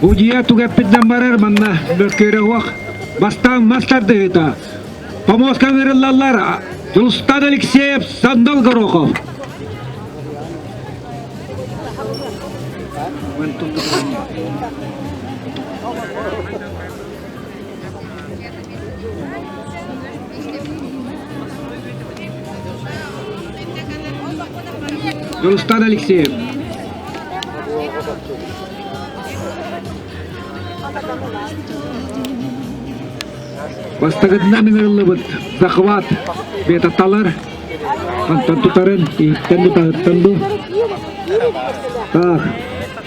Удьуйа тугэппитинэн барар манна мөккүөрэ уох. Бастаан мас тардыһыыта. Помоска ыҥырыллаллар Дьулустан Алексеев, Сандал Горохов. Дьулустан Алексеев. Бастакытынан ыҥырыллыбыт захват бетаталар хантан тутарын, иһиттэн тутаһыттан бу. Так,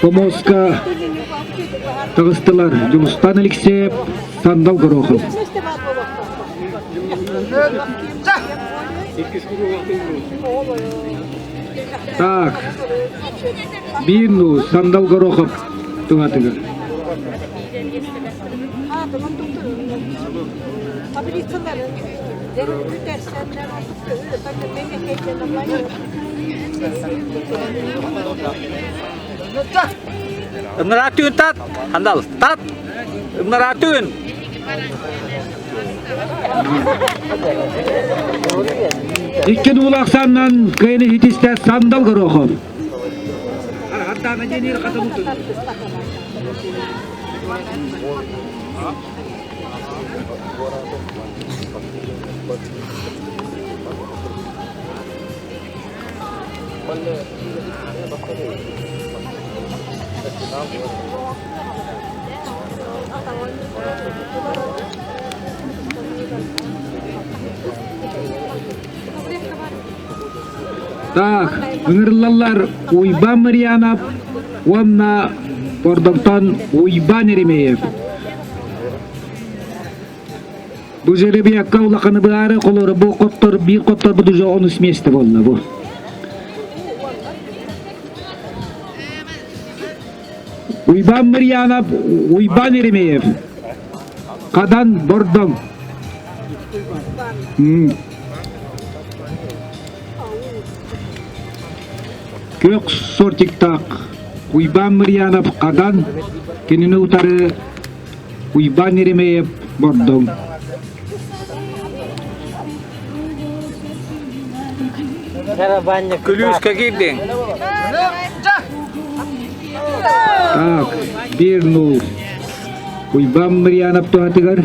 Помоска таҕыстылар Дьулустан Алексеев, Сандал Горохов. Так, биир ну Сандал Горохов туһатыгар. Ынраатыын тат, хандал, тат, ынраатыын. Икки дуулаах саннан кыайыны хитистэ Сандал Горохов. Так, ыҥырыллаллар Уйбаан Марьянов уонна Бордоҥтон Уйбаан Еремеев. Бу жеребьевка улаханы быһаары холоро бу хоттор биир хотторбут уже онус место буолла бу. Уйбаан Марьянов, Уйбаан Еремеев. Хадан Бордоҥ. Күөх сортиктаах Уйбаан Мырьянов Хадан, кинини утары Уйбаан Еремеев Бордоҥ. Күлүүскэ киирдиҥ. Так, биир нул. Уйбаан Мырьянов туһатыгар.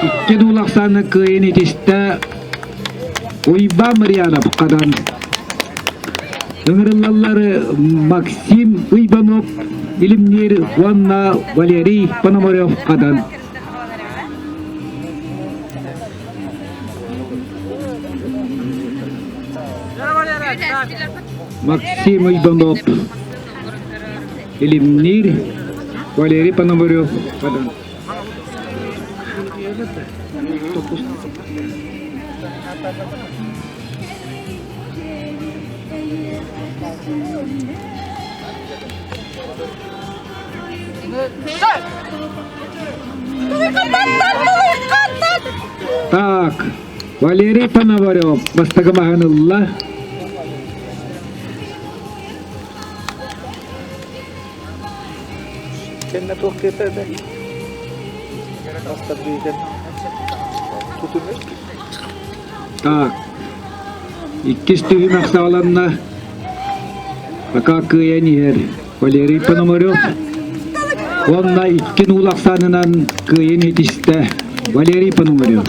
Икки дуулахсааны кыайын итистэ Уйбаан Марьянов хадан. Ыҥырыллаллары Максим Уйбанов Илимниир уонна Валерий Пономарев хадан. Максим Иванов Илимниир, Валерий Пономарев хадан. Так, Валерий Пономарев бастакы маһын ылла. Кэннэ туох диэтэ Так, иккис түһүмэх саҕаланна. Пока кыайан иһэр Валерий Пономарев уонна икки нуул ахсаанынан кыайан итистэ Валерий Пономарев.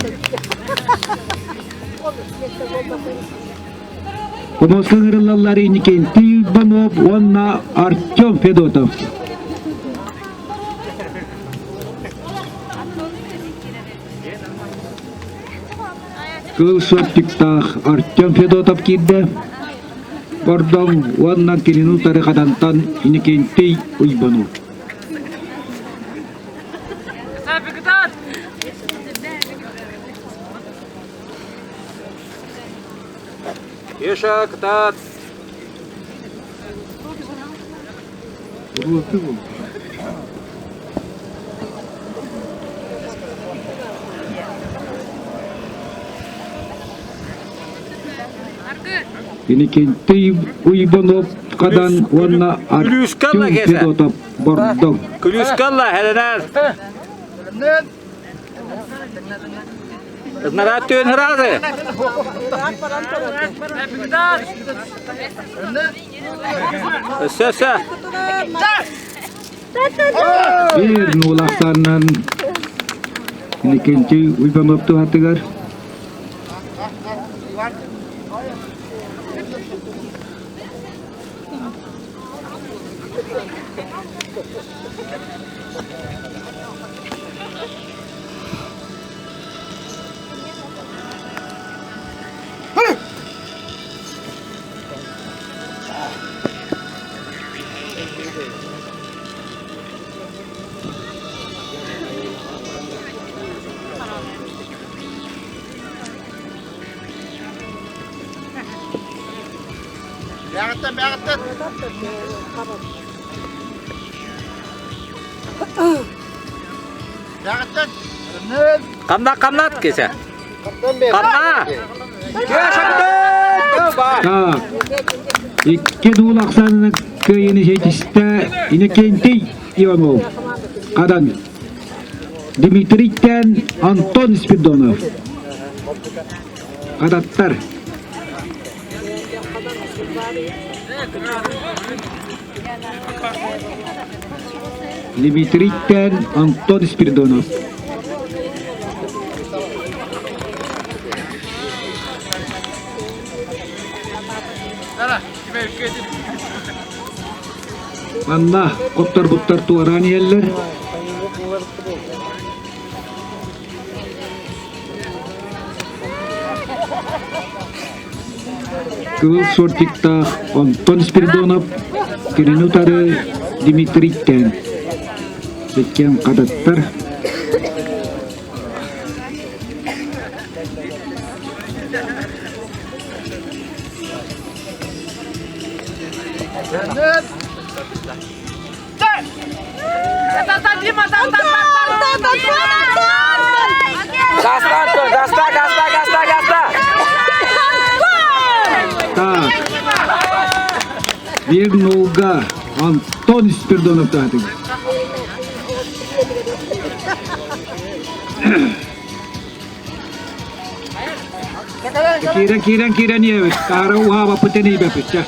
Помоска ыҥырыллаллар Иннокентий Иванов уонна Артем Федотов. Кыл суоттуктаах Артем Федотов киирдэ. Бордоҥ уонна кинини утары хатантан Иннокентий Уйбанов. Еша, кытаат! Инникинтий Уйбанов Хадан уонна Артем Федотов Бордоҥ. Күлүүскэ ылла, Хеленер. Ынараа түөн ыраады. Өссө, өссө. Биир нуулахтарынан Иннокентий Уйбанов туһатыгар Хамна хамнат кесе. Хамна. Так. Икки дуул ахсаанынан кыайыыны ситистэ Иннокентий Иванов. Хадан. Дмитрийтэн Антон Спиридонов. Хадаттар. Дмитрийтэн Антон Спиридонов. Манна хотторбуттар туораан иһэллэр. Кыһыл сортиктаах Антон Спиридонов кинини утары Дмитрийтээн иккиэн хататтар. Гаста, Антон, гаста, гаста, гаста, гаста! Так. Биир нолга Антон Спиридонов таатыгар. Киирэн киирэн киирэн ийэбит. Таара уһаабаппыт тэнийбэппит чэ.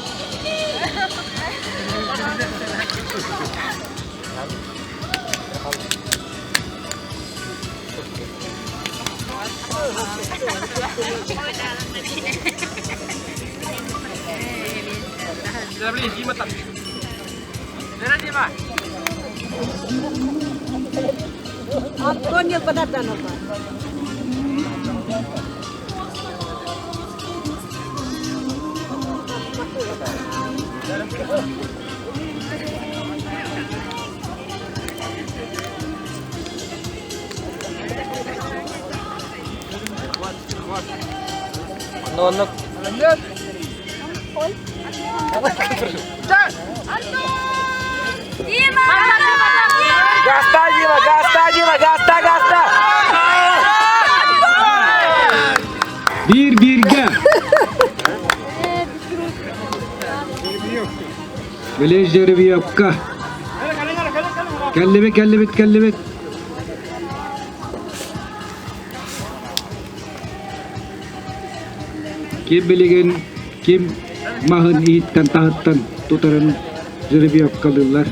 Гаста, Дима, гаста, Дима, гаста, гаста! Биир бииргэ. Билеш Жеребьевка. Кэллибит, кэллибит, кэллибит. Ким билигин ким маһын иһиттэн таһыттан тутарын жеребьевкалыыллар.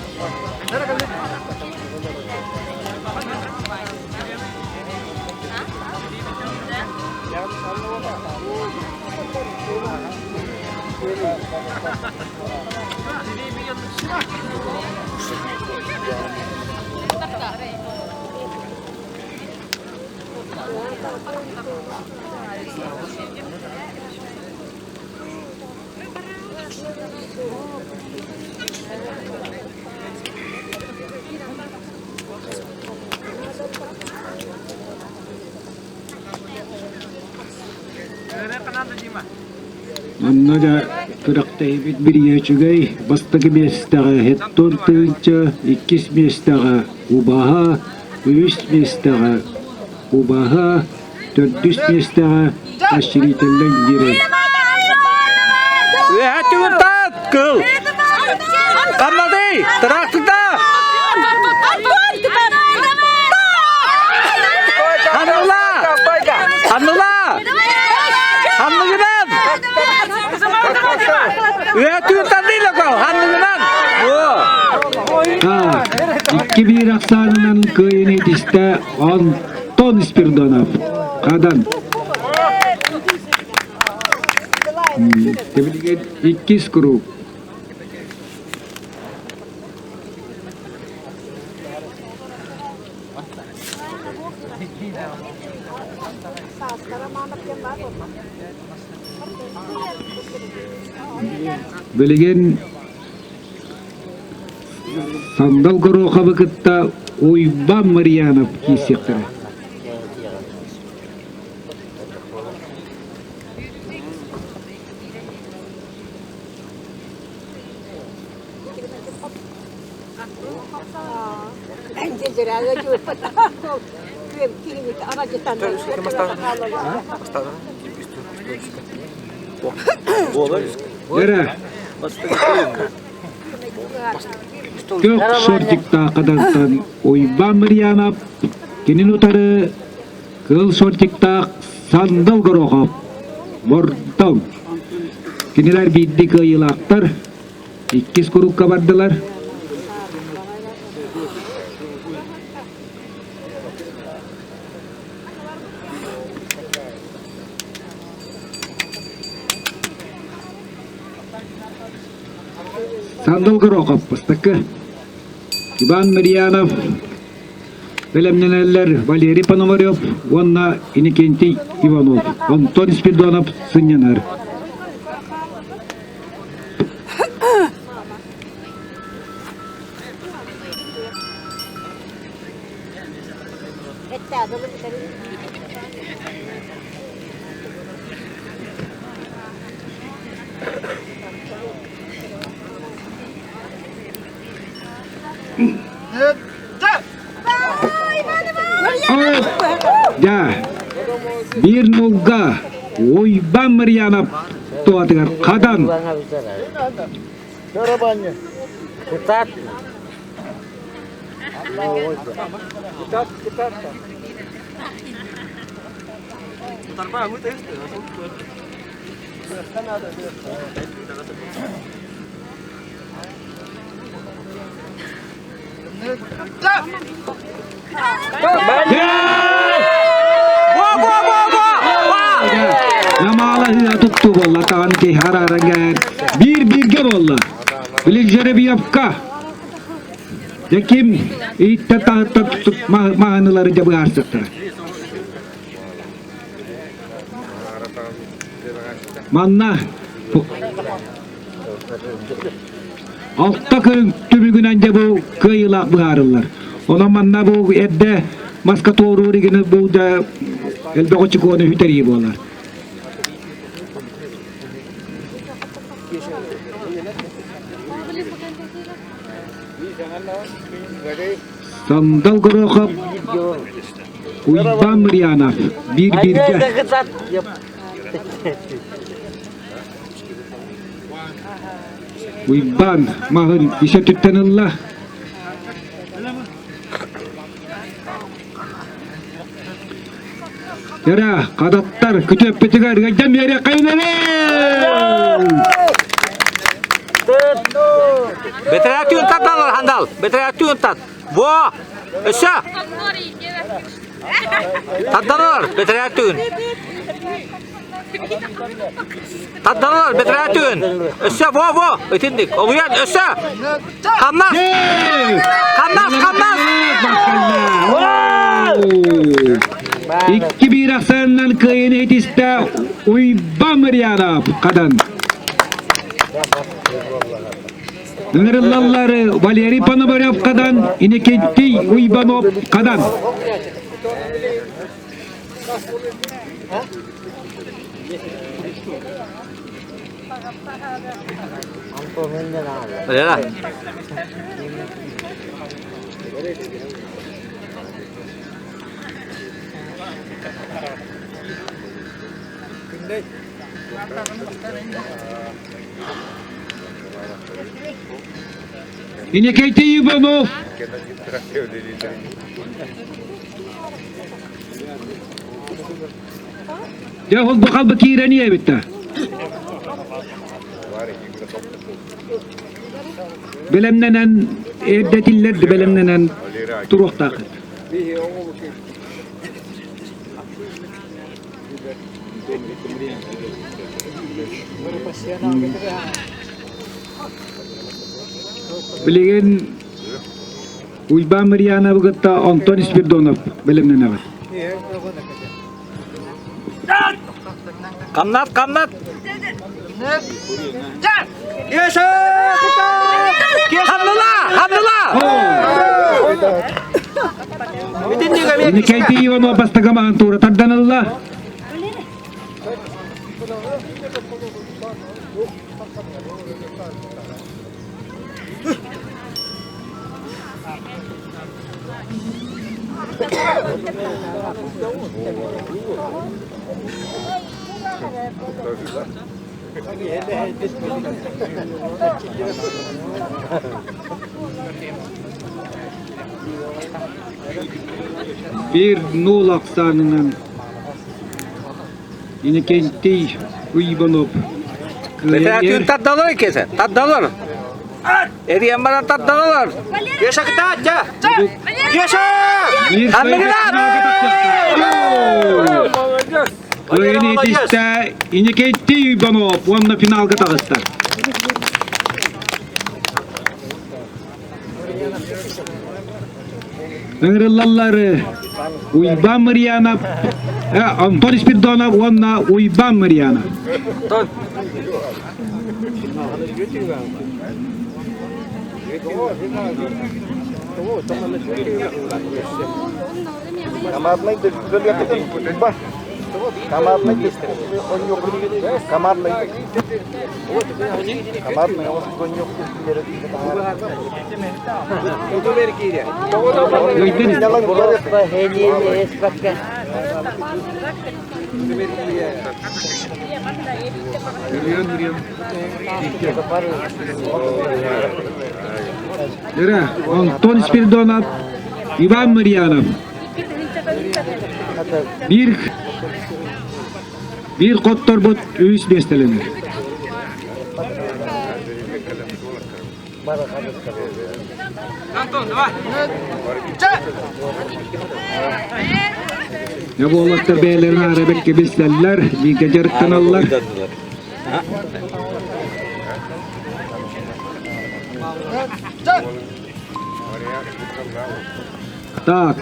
Манна дьэ Күрэхтэһиибит бирииһэ үчүгэй. Бастакы миэстэҕэ Хеттон тыһыынча, иккис миэстэҕэ Убаһа, үһүс миэстэҕэ Убаһа, төрдүс миэстэҕэ Поощрительнай ньирэй. Үөһэ түгүртаат кыл! Хамнадый! Тыраахтыта! Ханныла! Ханныла! Ханныгынан! Үөһэ түгүртардый локал! Ханныгынан! 2-1 ахсаанынан кыайыны итистэ Антон Спирдонов. Хадан. Тэбилигин иккис круг. Билигин Сандал Гороховы кытта Уйбан Марьянов киирсиэхтэрэ. Эрэ Көх шортиктаах хадантан Уйбаан Марьянов кинин утары кыл шортиктаах Сандал Горохов Бордоҥ. Кинилэр биирдии кыайыылаахтар, иккис курукка бардылар. Сандал Горохов бастакы, Иван Марьянов бэлэмнэнэллэр Валерий Пономарев уонна Иннокентий Иванов, Антон Спиридонов сынньанар. Дьэ, биир нулга Уйбан Марьянов туһатыгар хадан. Намаалаһыа туттуу буолла таҕан киһи харааран биир бииргэ буолла. Билин Жеребьевка дьэ ким ииттэн таһыттан маһынылары дьэ быһаарсыктара. Манна алта көрүҥ түмүгүнэн дьэ бу кыайыылаах быһаарыллар. Онон манна бу эрдэ маска туоруур игини бу да элбэх очукуону үтэрии буолар. Сандал Горохов, Уйбаан Мырьянов биир-бииргэ. Уйбаан маһын ис өттүттэн ылла. Эрэ, хадаттар, күтүөппүтүгэр ыйдан биэриэххэйин Бэтэрээттүүн тардалар хандал. Бэтэрээттүүн тат. Во! Өссө! Тарданар бэтэрээттүүн. Тарданар бэтэрээттүүн. Өссө во во! Итинник. Олуйан өссө! Хамнас! Хамнас! Хамнас! 2-1 ахсаанынан кыайыны итистэ Уйбан Марьянов хадан. Ыҥырыллаллар Валерий Пономарев хадан, Иннокентий Уйбанов хадан. Валера. Иннокентий Иванов. Дьэ, ол бу халба киирэн ийэбит Бэлэмнэнэн эрдэтиллэр бэлэмнэнэн туруохтаахыт. Билигин Уйбаан Мырьяновы кытта Антон Спирдонов бэлэмнэнэҕит. Хамнат, хамнат! Хамныла! Хамныла! Николай Иванов бастакы маһын туура тарданылла. Биир нуул ахсаанынан Иннокентий Иванов Кыайан тардалар кесе, тардалар. Эриэн баран тардалар. Кеша кытаачча! Кеша! Кыайан этистэ Иннокентий Иванов уонна финалга таҕыста. Ыҥырыллаллар Уйбаан Марьянов, Антон Спиридонов уонна Уйбаан Марьянов. Ира, Антон Спиридонов, Иван Марьянов. Биир Биир хотторбут үс миэстэлэнэр. Дьэ буоллаттар бэйэлэрин аара бэккэ билсэллэр, бииргэ дьарыктаналлар. Так,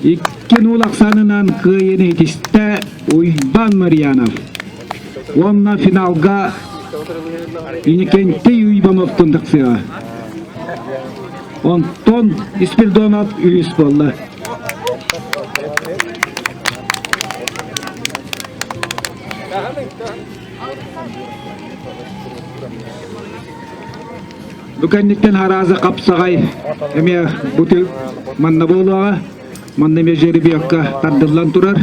икки нуул ахсаанынан кыайан иһитистэ Уйбан Марьянов. Уонна финалга Иннокентий Уйбановтун тахсыаҕа. Онтон Спиридонов үһүс буолла. Бу кэнниттэн Харааза хапсаҕай эмиэ бу манна буолуоҕа. Манна эмиэ жеребьевка тардыллан турар.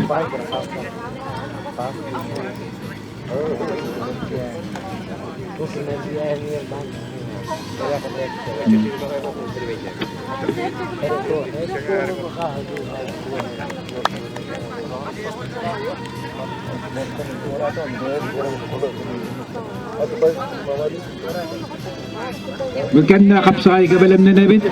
Бу кэннэ хапсаҕайга бэлэмнэнэбит.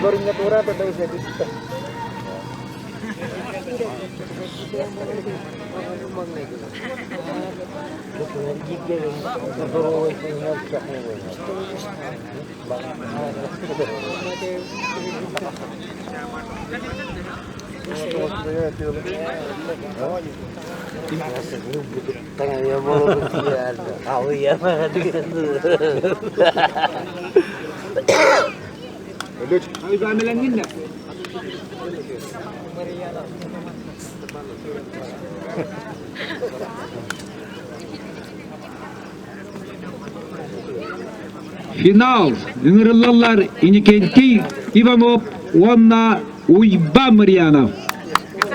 Финал ыҥырыллаллар Иннокентий Иванов уонна Уйба Мырьянов.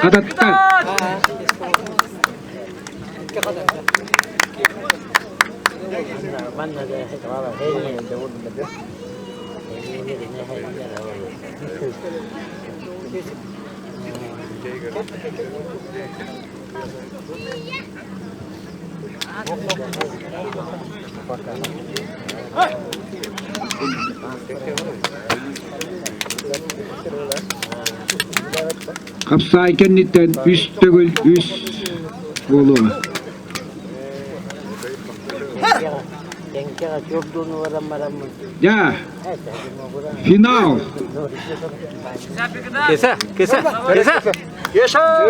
Хататтар. Хапсаай кэнниттэн үс төгүл үс буолуоҕа. Дьэ, финал! Кесе, кесе, кесе!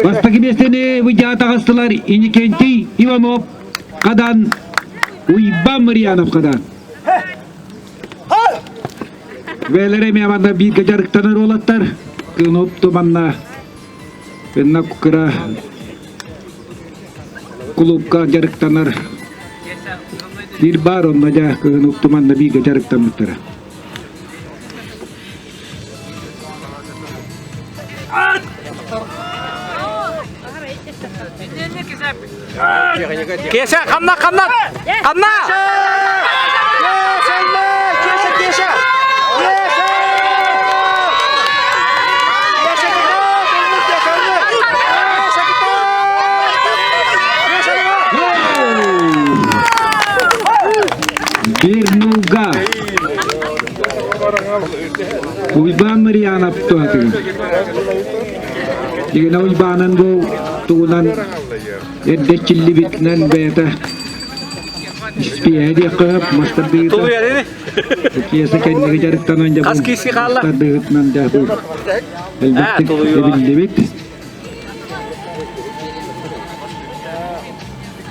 Бастакы миэстэни выдьаа таҕыстылар Иннокентий Иванов Хадан, Уйбан Марьянов Хадан. Бээлэрэ эмиэ манна бииргэ дьарыктанар уолаттар. Кынопту манна Инна кыра кулуупка дьарыктанар биир баар онно дьэ кыһын уктуманна бииргэ дьарыктаммыттара. Кеша, хамна, хамна! Хамна! Кеша, Кеша! Кеша! Биир нууга Уйбаан Марьянов туһатыгар. Дигэнэ Уйбаанын бу тугунан эрдэччиллибитинэн бэйэтэ испиэһэ диэххэ сөп мастардыыта Киэсэ кэнниги дьарыктанан дьэ Хас киси хаалла? мастардыытынан дьэ бу элбэхтик эбиллибит.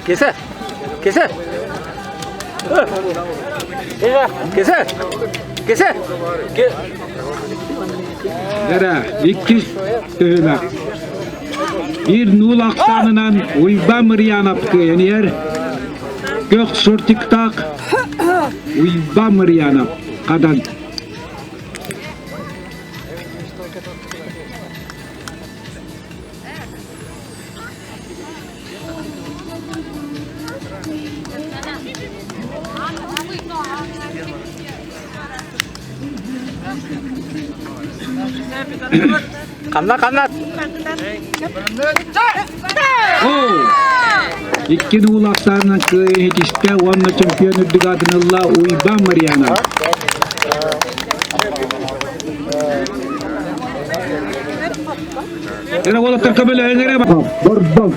Кесе! Кесе! Кесе! Кесе! Эрэ, иккис түһүмэх. Биир нуул ахсаанынан Уйбан Мырьянов кыайан иһэр. Көх сортиктаах Уйбан Мырьянов хадан. Ханна ханна? Икки дуулаахтарынан кыайыы иһитистэ уонна чемпион үрдүк аатын ылла Уйбан Марьяна. Эрэ уолаттар көмөлөһүн эрэ бордоҥ.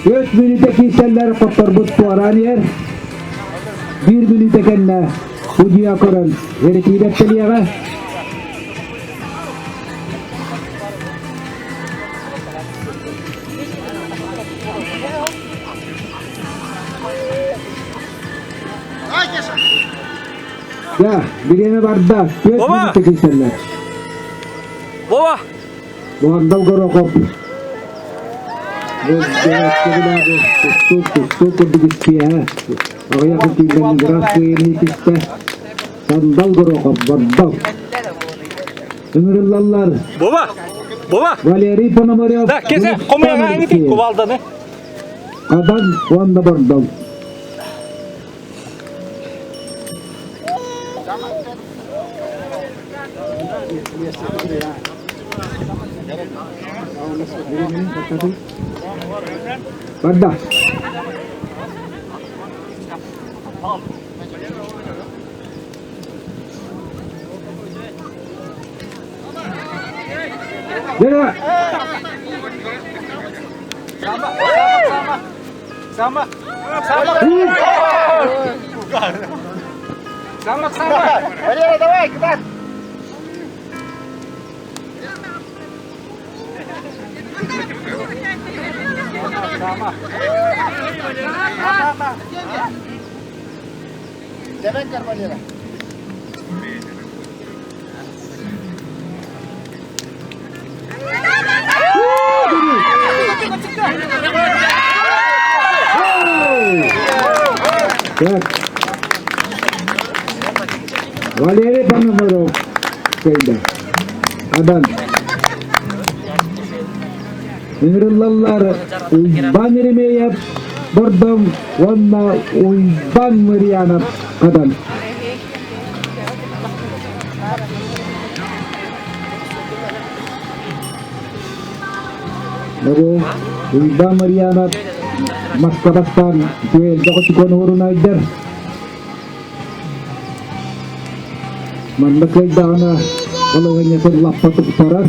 Үс мүнүүтэ киирсэллэр хотторбут туораан иһэр. Биир мүнүүтэ кэннэ судьуйа көрөн эритиибэттэлиэҕэ. Я, бириэмэ барда. Түөрт Баба! мүнүүтэ киирсэллэр. Баба! Бордол Горохов. Бу тустуу тустуу курдук истиэһэ. Аҕыйах итиилэрин граф кыайыыны түстэ. Сандал Горохов, Бордол. Ыҥырыллаллар. Баба! Баба! Валерий Пономарев. Да, кесе, комуяга аңити, кувалданы. Кабан уонна Бордол. Барда. Бера! Sama, sama. Sama, sama. Валера, давай, кидай! Так. Валерий Пономарев кэллэ. Адан. Ыҥырыллаллар Уйбан Еремеев Бордоҥ уонна Уйбан Мырьянов Хадан. Бу Уйбан Мырьянов Москваттан элбэх отукон уорунайдар. Манна кыайдаҕына балаһыанньатын лаппа тупсарар.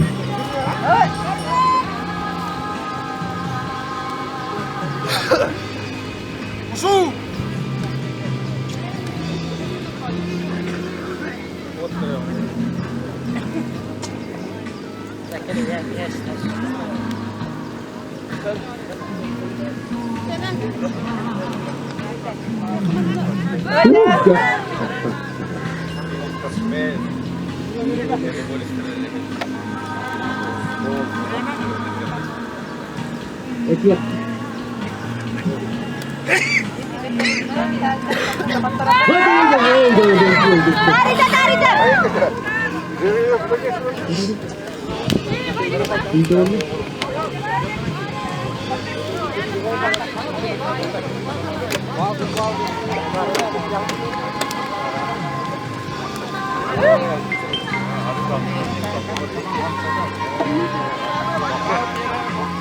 Этиэх.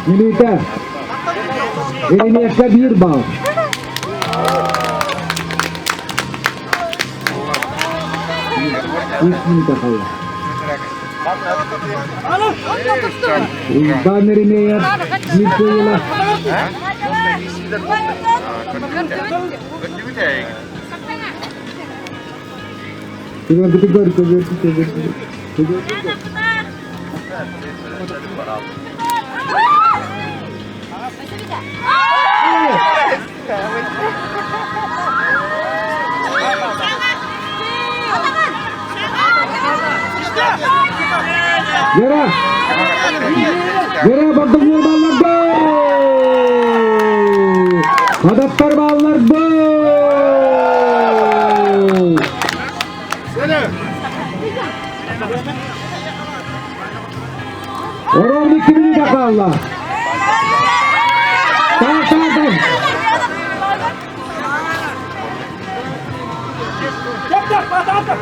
Мүнүүтэ. Еремеевка биир бал. Үс мүнүүтэ хаалла. Уйбаан Еремеев Михаила. Көбөргүтүгэр көбөргүтүгэр көбөргүтүгэр. Вера! Вера бардымнар балларда! Хадаттар балларда! Оромни кимини хаалла? Так, так, так.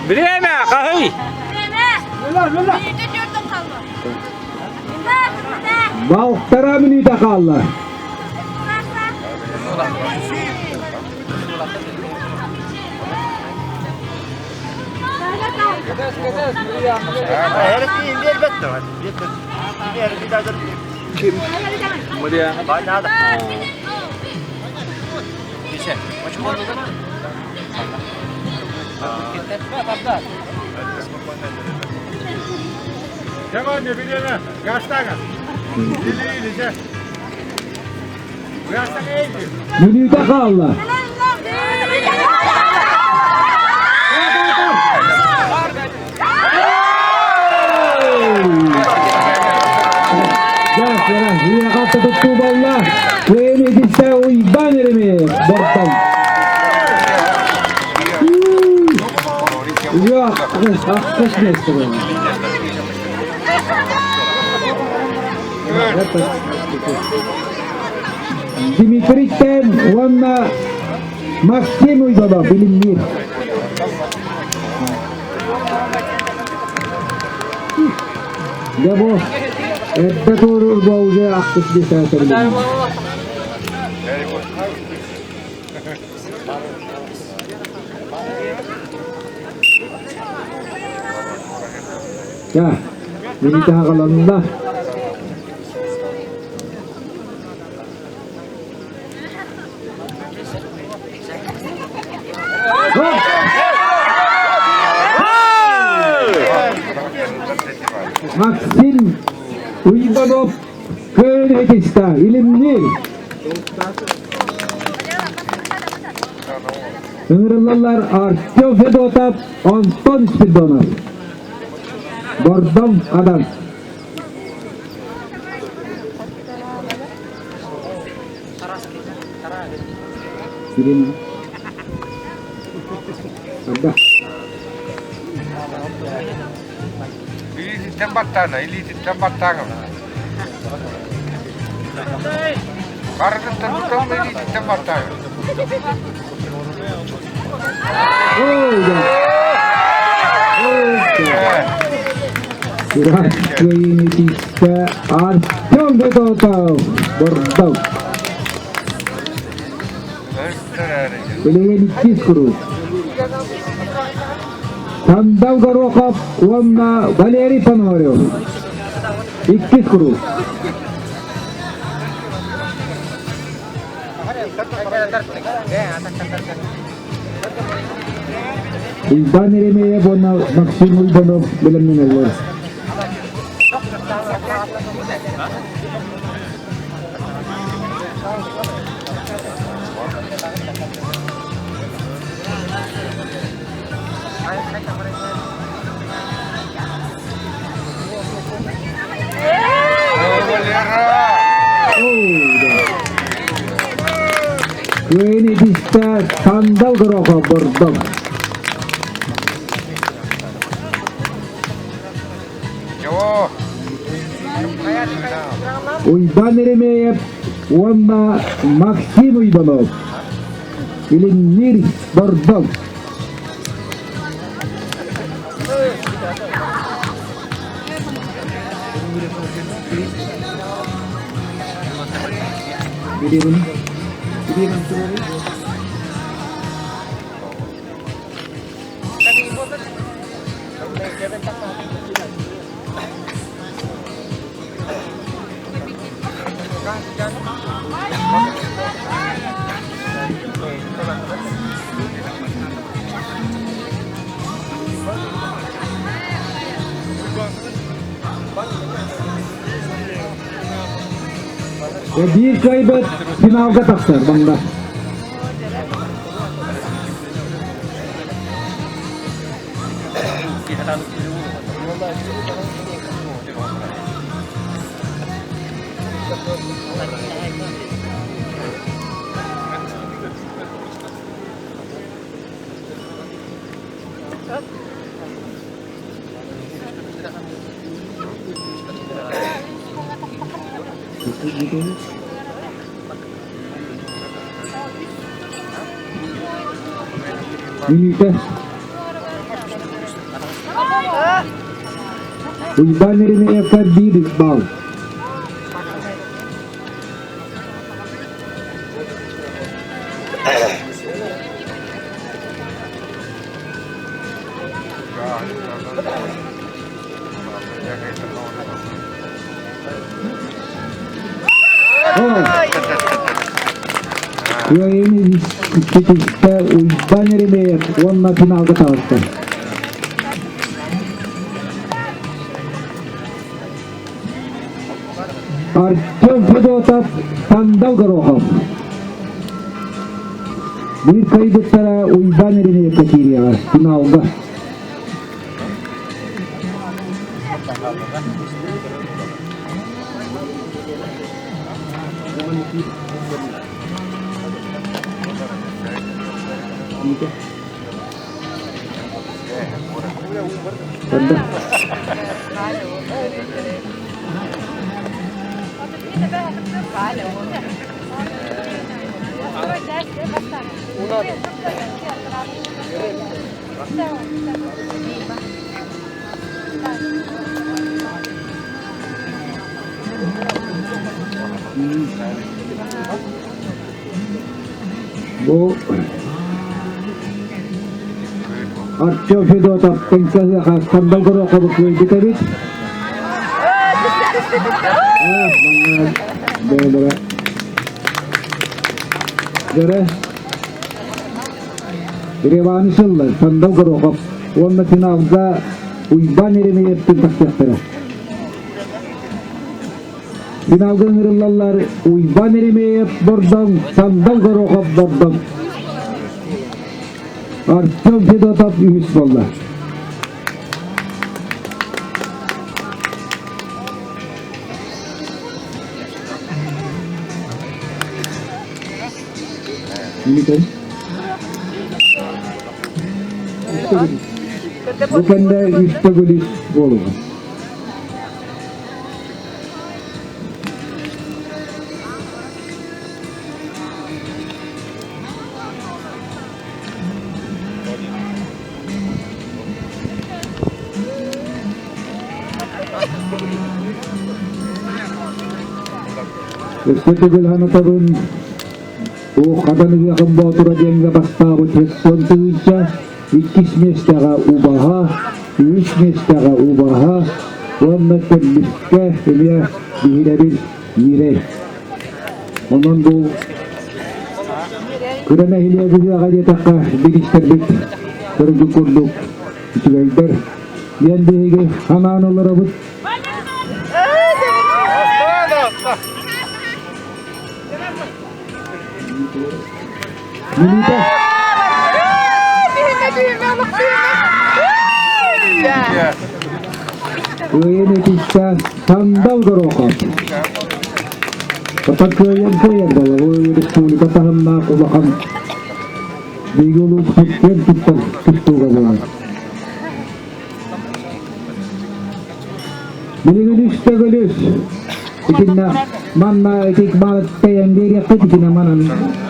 Время, хаһый! Балтара мүнүүтэ хаалла. Ким? Мүнүүтэ хаалла. Туттуу Кыайын итистэ Уйбаан Еремеев Бортон. Yok, ахташ место было. Дмитрий Тен уонна Максим Уйбанов билимниир. Дьэ бу эрдэ туоруурга уже ахтыс десятыр. Дьэ, билитэ хаҕаланна. Максим Уйбанов Көөнөтиста Илимниир. Ыҥырыллаллар Артем Федотов, Антон Спиридонов. Бордоҥ Адам. Ирина. Арда. Илиититтэн баттаана, илиититтэн баттааҥын. Харытыттан тутан илиититтэн баттааҥын. Кыайыытыста Артем Федотов Бордов. Билигин иккис куруук. Сандал Горохов уонна Валерий Пономарев. Иккис куруук. Уйбаан Еремеев уонна Максим Уйбанов бэлэмнэнэллэр. Күөн итистэ сандал горохо бордом. Уйбан Еремеев уонна Максим Уйбанов Илинниир Бордоҥ. Биир кыайбыт финалга тахсар манна. Мүнүүтэ. Уйбаан Еремеевка биир бал. Кыайыыны ситистэ Уйбаан Еремеев уонна финалга таҕыста. Артем Федотов, Сандал Горохов. Биир кыайбыттара Уйбаан Еремеевка киириэҕэ финалга. Бу Артем Федотов пенсияҕа сандал горохобу кыайбыт эбит. Бэйэлэрэ Дьэрэ Реваны сыллар Сандал Горохов уонна финалга Уйбаан Еремеевтин тахсыахтара. Финалга ыҥырыллаллар Уйбан Еремеев Бордоҥ, Сандал Горохов Бордоҥ. Артем Федотов үһүс буолла. Бу кэннэ үс төгүл үс буолуоҕа. Өссө төгүл санатабын, бу Хадан ыһыаҕын боотура диэҥҥэ бастаабыт Херсон тыһыынча, иккис миэстэҕэ убаһа, үһүс миэстэҕэ убаһа уонна төрдүскэ эмиэ биһирэбил ньирэй. Онон бу кыра нэһилиэк ыһыаҕа диэтэххэ бириистэрбит көрүдүк курдук үчүгэйдэр диэн биһиги анаан олоробут. Мүнүүтэ. Кыайан этиттэ Сандал Горохов. Оттон кыайан кыайан буолла. Бу республика таһымнаах улахан биһиги улууспут киэн туттар тустууга буолар. Билигин үс төгүл үс. Итиннэ манна ити тэйэн биэриэххит итинэ манан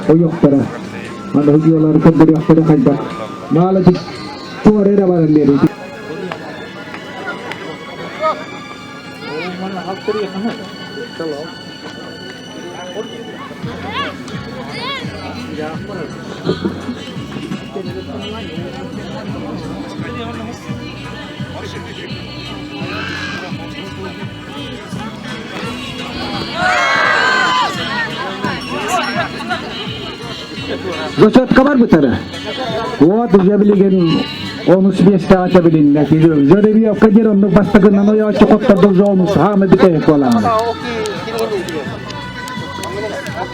ойохторо. Манна видеолары көрдөрүөхтэрэ хайдах. Маала туора эрэ баран биэрии. Зачетка барбыттара. Вот уже билигин онус миэстэҕэ тэбилиннэ. Жеребьевка диэн оннук бастакынан ойооччу хоттордук жонус хаамы бүтэһик буолаҕын.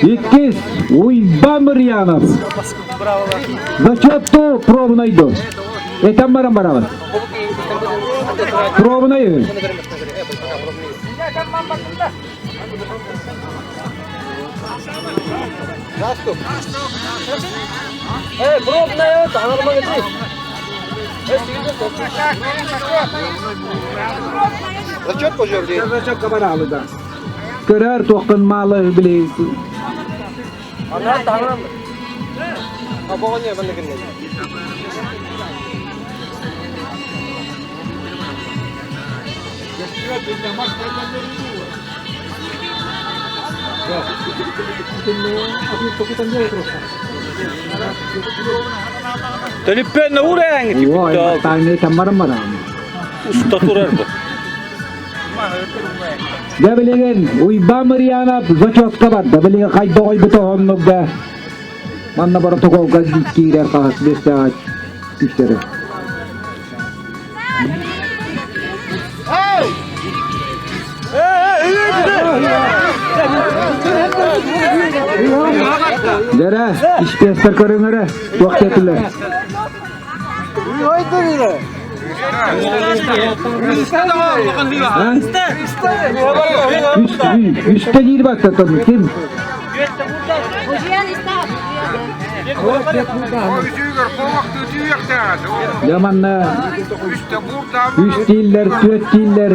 Иккис Уйбан Мырьянов. Зачетту пробунайду. Этэн баран барабын. Пробунай. Зачет пожар Зачетка баралы да. Көрөр туоххун маалы били Төлүппүөн уурааҥ Ой, тайны таммарам барам. Уста турар бу. Дьэ билигин Уйбаан Мырьянов зачетка барда. Билигин хайдах ойбута оннук да. Манна протоколга киирэр хаһыс биэстэҕэ түстэрэ. Дэрэ, испиэстэр көрүҥэрэ, туох диэтилэр? Үстэ диир баттатан ким? Дьэ манна үс дииллэр, түөрт дииллэр.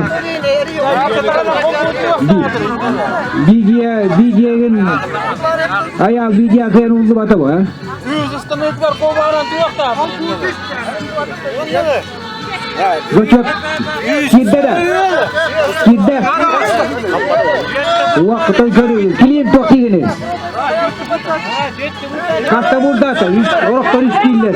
Видео, видеогын аял видео кыйан уллубата бу, а? Зачет киирдэ да? Киирдэ. Уақытай көрүү. Килиэн туох дигини? Хаста бурдаата? Үс, орохтор үс дииллэр.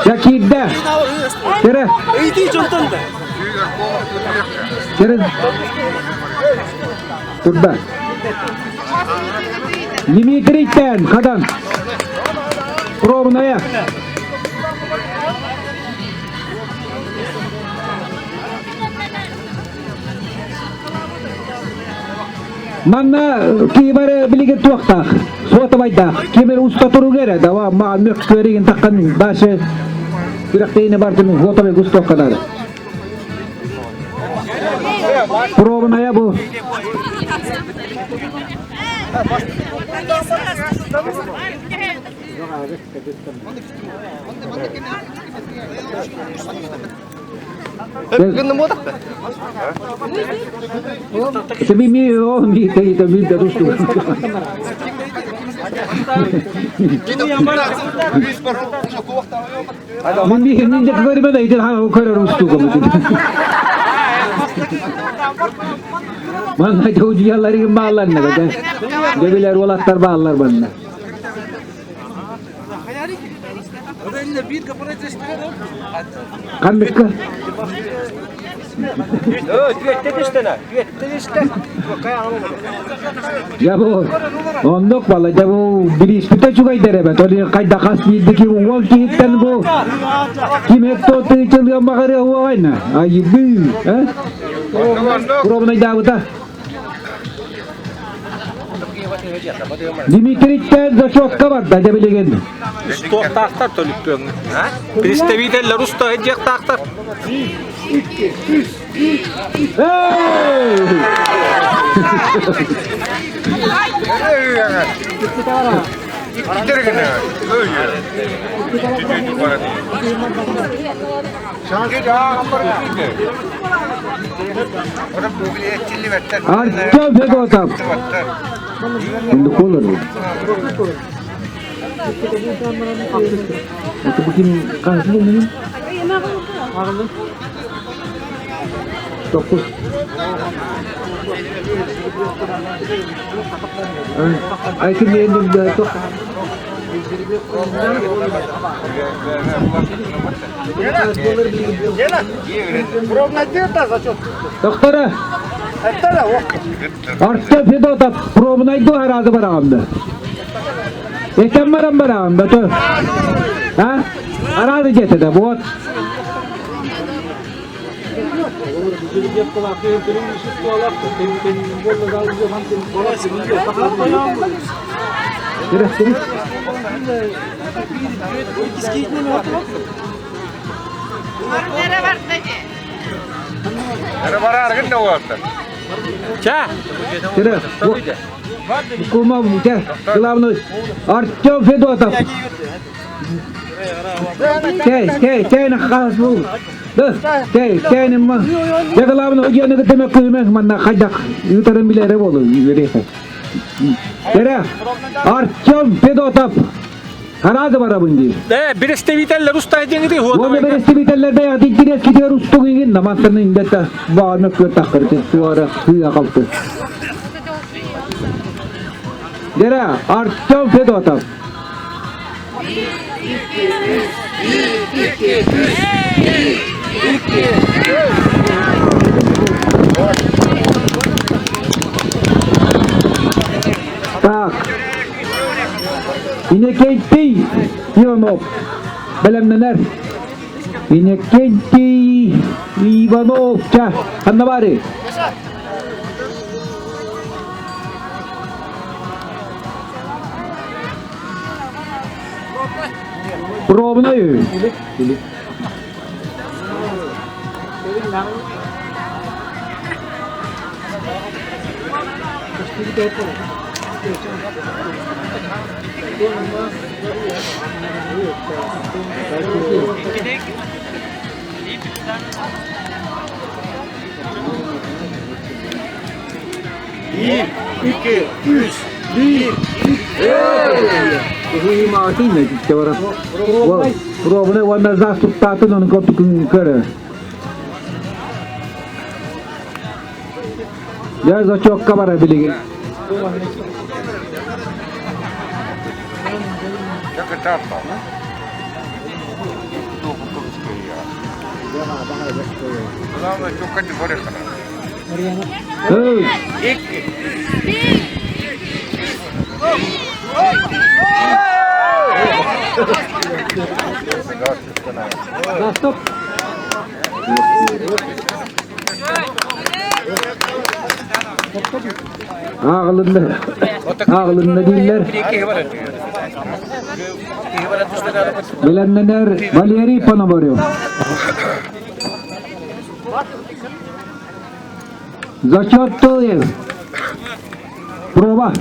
Я киирдэ. Кere. Кere. Турда. Дмитрий Тен, Хадан. Пробная. Манна киибары билигин туохтаах, суотабайдаах, ким эрэ уста туруга эрэ, дава ма мөккүөригин таххан дальше күрэхтэйини бардым суотабай устуохха наада. Пробная бу. Манна дьоудьуйалларыгын бааллар Дебилер уолаттар бааллар манна. Ханныкка? Дьэ бу оннук бала дьэ бу бирииспитэ үчүгэйдэр эбэт ол хайда хас биирдики уол киһиттэн бу ким этто тыычылыан баҕарыа уоҕайна айыбыы э Пробнайдаабыта Дмитрийтэн зачетка барда дьэ билигин. Устуохтаахтар төлүппүөҥҥэ. Представителлэр уста сылдьыахтаахтар. Артем Федотов. Dokuz. Айкын Доктора! Артем Федотов пробунайду араады бараҕамда. Этэн баран бараҕам бөтө. А? Араады дьэтэ да вот. Ча! Кума, главный Артем Федотов. Кэй, кэй, кэй, нахас бул. Кэй, кэй, нема. Я главный, удьяны кытыма кыымах манна хайдах ютарын билere болу үөрехе. Тере, Артем Федотов. Харады барабын дии. Э, представителлер устайдыңы Уонна представителлер бэйэҕит интириэскитигэр устуҥ игин намантан индэтэ баҕана күөтаххырты туора сыа халты. Дера, Артем Федотов. Так. Иннокентий Иванов бэлэмнэнэр. Иннокентий Иванов ча ханна бары? Пробный. Пробный уонна заступтаатын оны көптүкүн көрө. Дьэ зачокка бара билигин. Эй! Стоп. Ааҕылынна. Ааҕылынна дииллэр. Бэлэмнэнэр Валерий Пономарев. Зачет тылы. Проба.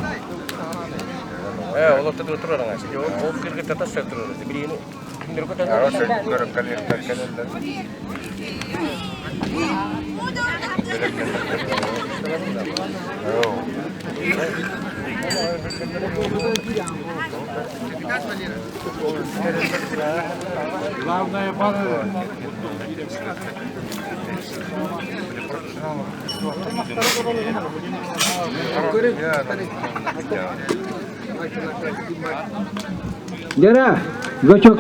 Гера, зачет,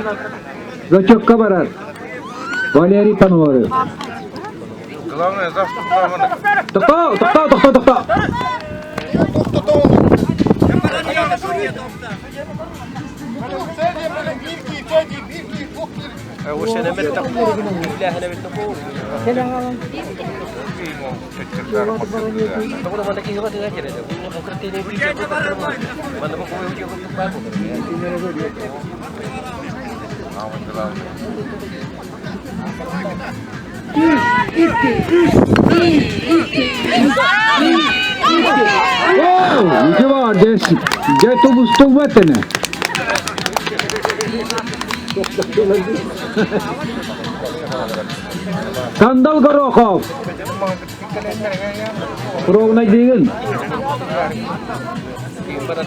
зачетка барар. Валерий Паноров. Главное, завтра Тоқтоо, тоқтоо, тоқтоо, тоқтоо. Оо, ити баар, дьэ, дьэ тубустубат ини. Сандал Горохов. Ровнайдыгын.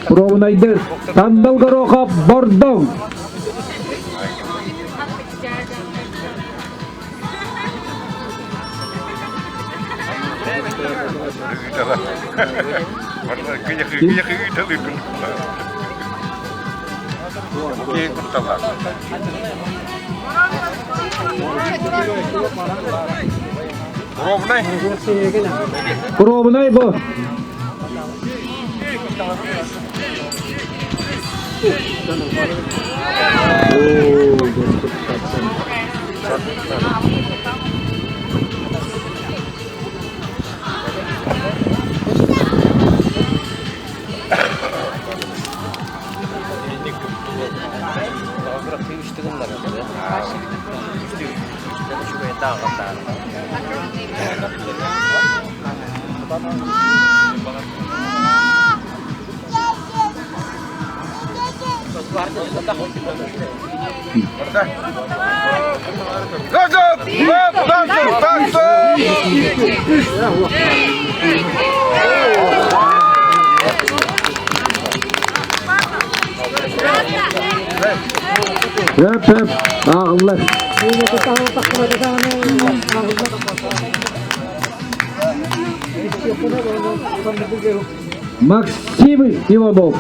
Ровнайдыр. Сандал Горохов Бордоҥ. Ровнай бу. Хөп хөп ааҕыллар. Максим Иванов.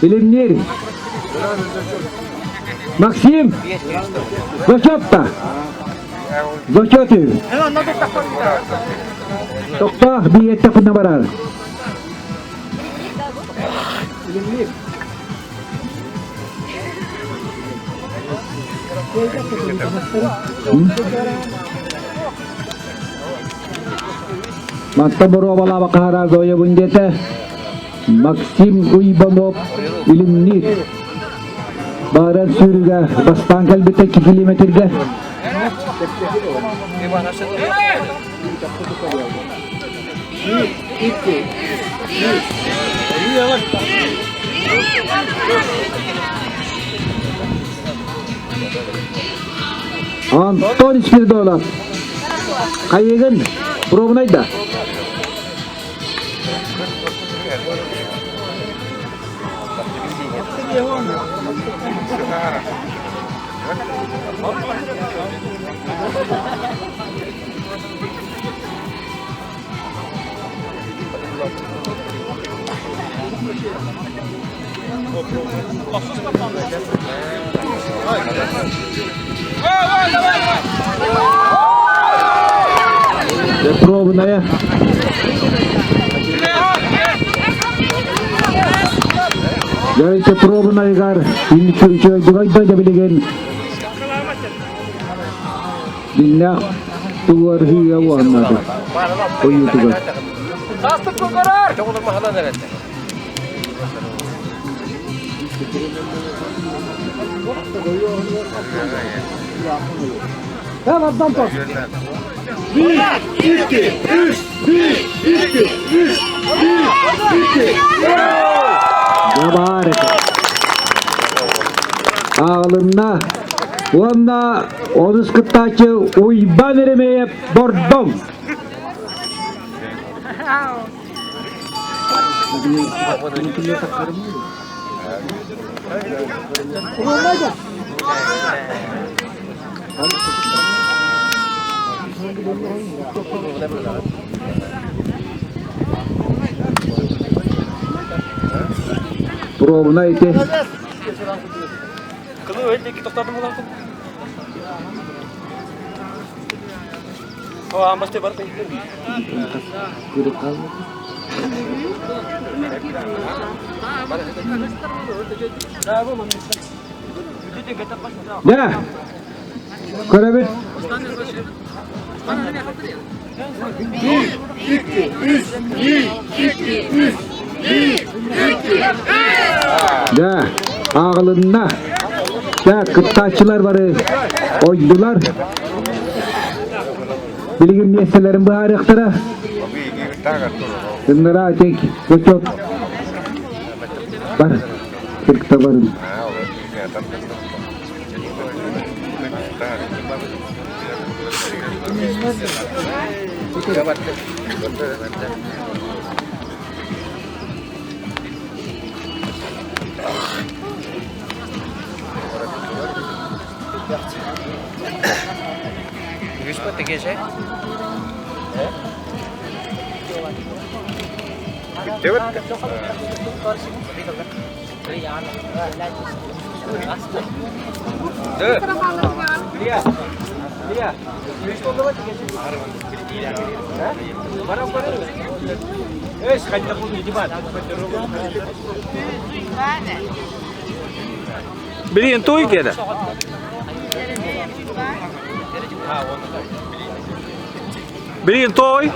Илимниир. Максим! Зачет-то! Зачет Тохтоох биэттэ кунна барар. Манта боруобалаабакка Зоябын диэтэ Максим Уйбанов Илимниир. Бааран сүүрүгэ бастаан кэлбитэ 2 километрга. Антон Спиридонов. Хайыгын, пробнай да. Пробная. Дьэ, пробунайыгар үчүгэй да билигин дьиҥнээх туруорһууга уоннады ойуутугар. Дьэ баар этэ. Аҕылынна уонна онус кыттааччы Уйбаан Еремеев Бордоҥ. Пробуна ити. Дьэ, көрөбүт. Дьэ, ааҕылынна. Дьэ, кыттааччылар бары ойдулар. Билигин миэстэлэрин быһаарыахтара. Ыҥыраа тек бочок бар кырта барын. Билигин туй кэлэ. Билигин той.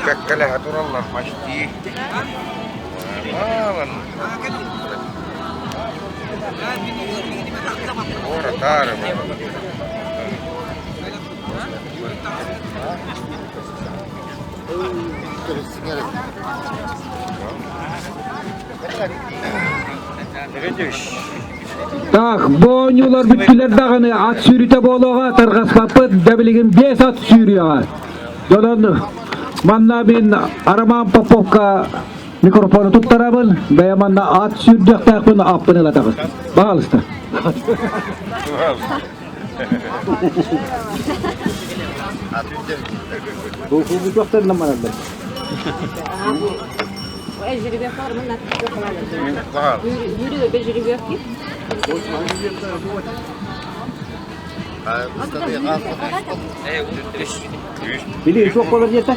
Кэккэлэһэ тураллар почти. Так, бу оонньуулар бүттүлэр даҕаны ат сүүрүүтэ буолуоҕа, тарҕаспаппыт, дьэ билигин биэс ат сүүрүөҕэ. Дьонон манна мин Роман Поповка микрофону туттарабын, бэйэ манна ат сүүрдүөхтээхпин аппын ылатаҕын. Баҕалыста. Бу бараллар. Били суох болар диэтэ,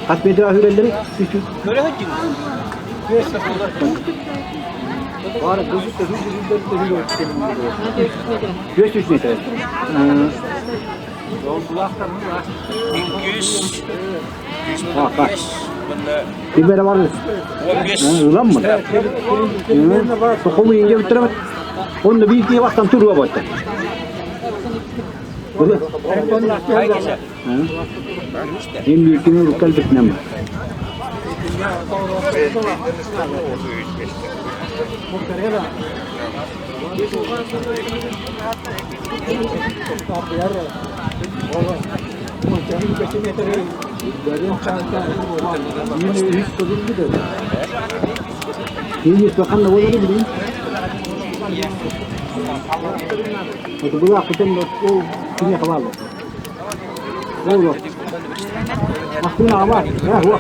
Хас метр үрэллэри? Үс метр. Кимere var. Ыламмын. Тохому инге бүттеребет. Онно биир киһи бастан туруа батта. Им биир уруккал битнем. Ханна буолары билин. Это была потом ол кине хавал. Ол. Махтына ама. Я хуа.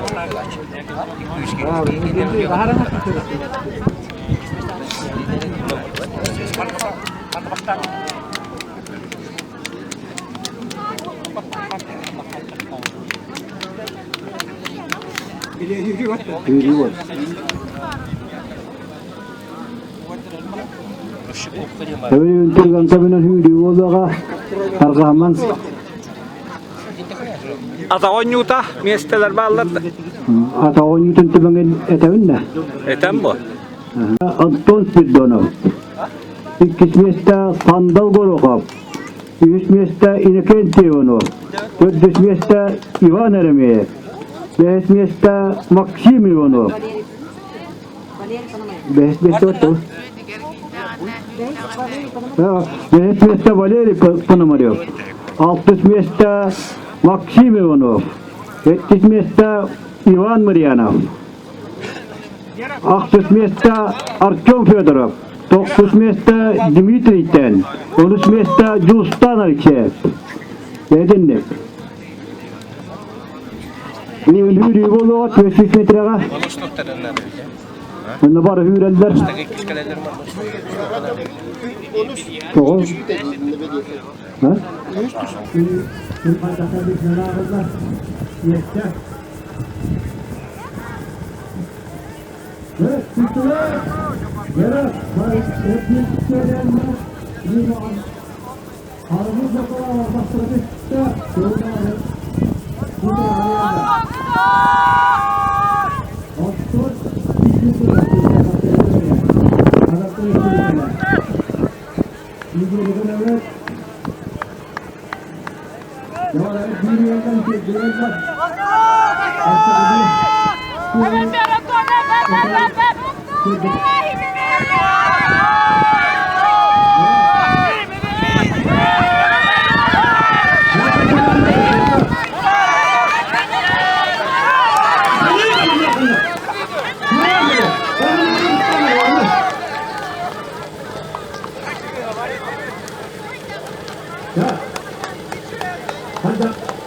Төбөнүн төбөнөн hüüdүү буолуоҕа арҕаһаман Ата оонньуута миэстэлэр бааллар да. Ата оонньуутун төбөҥүн этэбин да. Этэн бу. Антон Спиридонов. Иккис миэстэ Сандал Горохов. Үһүс миэстэ Иннокентий Иванов. Төрдүс миэстэ Иван Еремеев. Бэһис миэстэ Максим Иванов. Бэһис миэстэ оттон. Бэһис миэстэ Валерий Пономарев. Алтыс миэстэ Максим Иванов. Сэттис миэстэ Иван Марьянов. Ахсыс миэстэ Артем Федоров, тохсус миэстэ Дмитрий Тен, онус миэстэ Дьулустан Алексеев. Эдинник. Үүрүү буолуоҕа 400 метрэҕэ. Онно бары үүрэллэр. Тоҕо? Ha?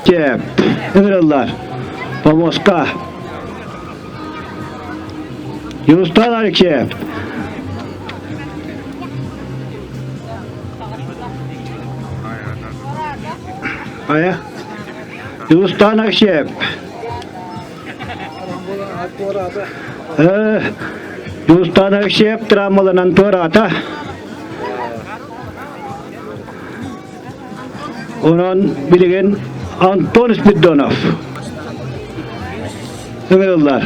Чэ, ыҥыраллар. Помоска. Юрустан Алексеев. Ая. Юрустан Алексеев. Юрустан Алексеев травмаланан туораата. Онон билигин Антон Спиридонов ыҥырыллар.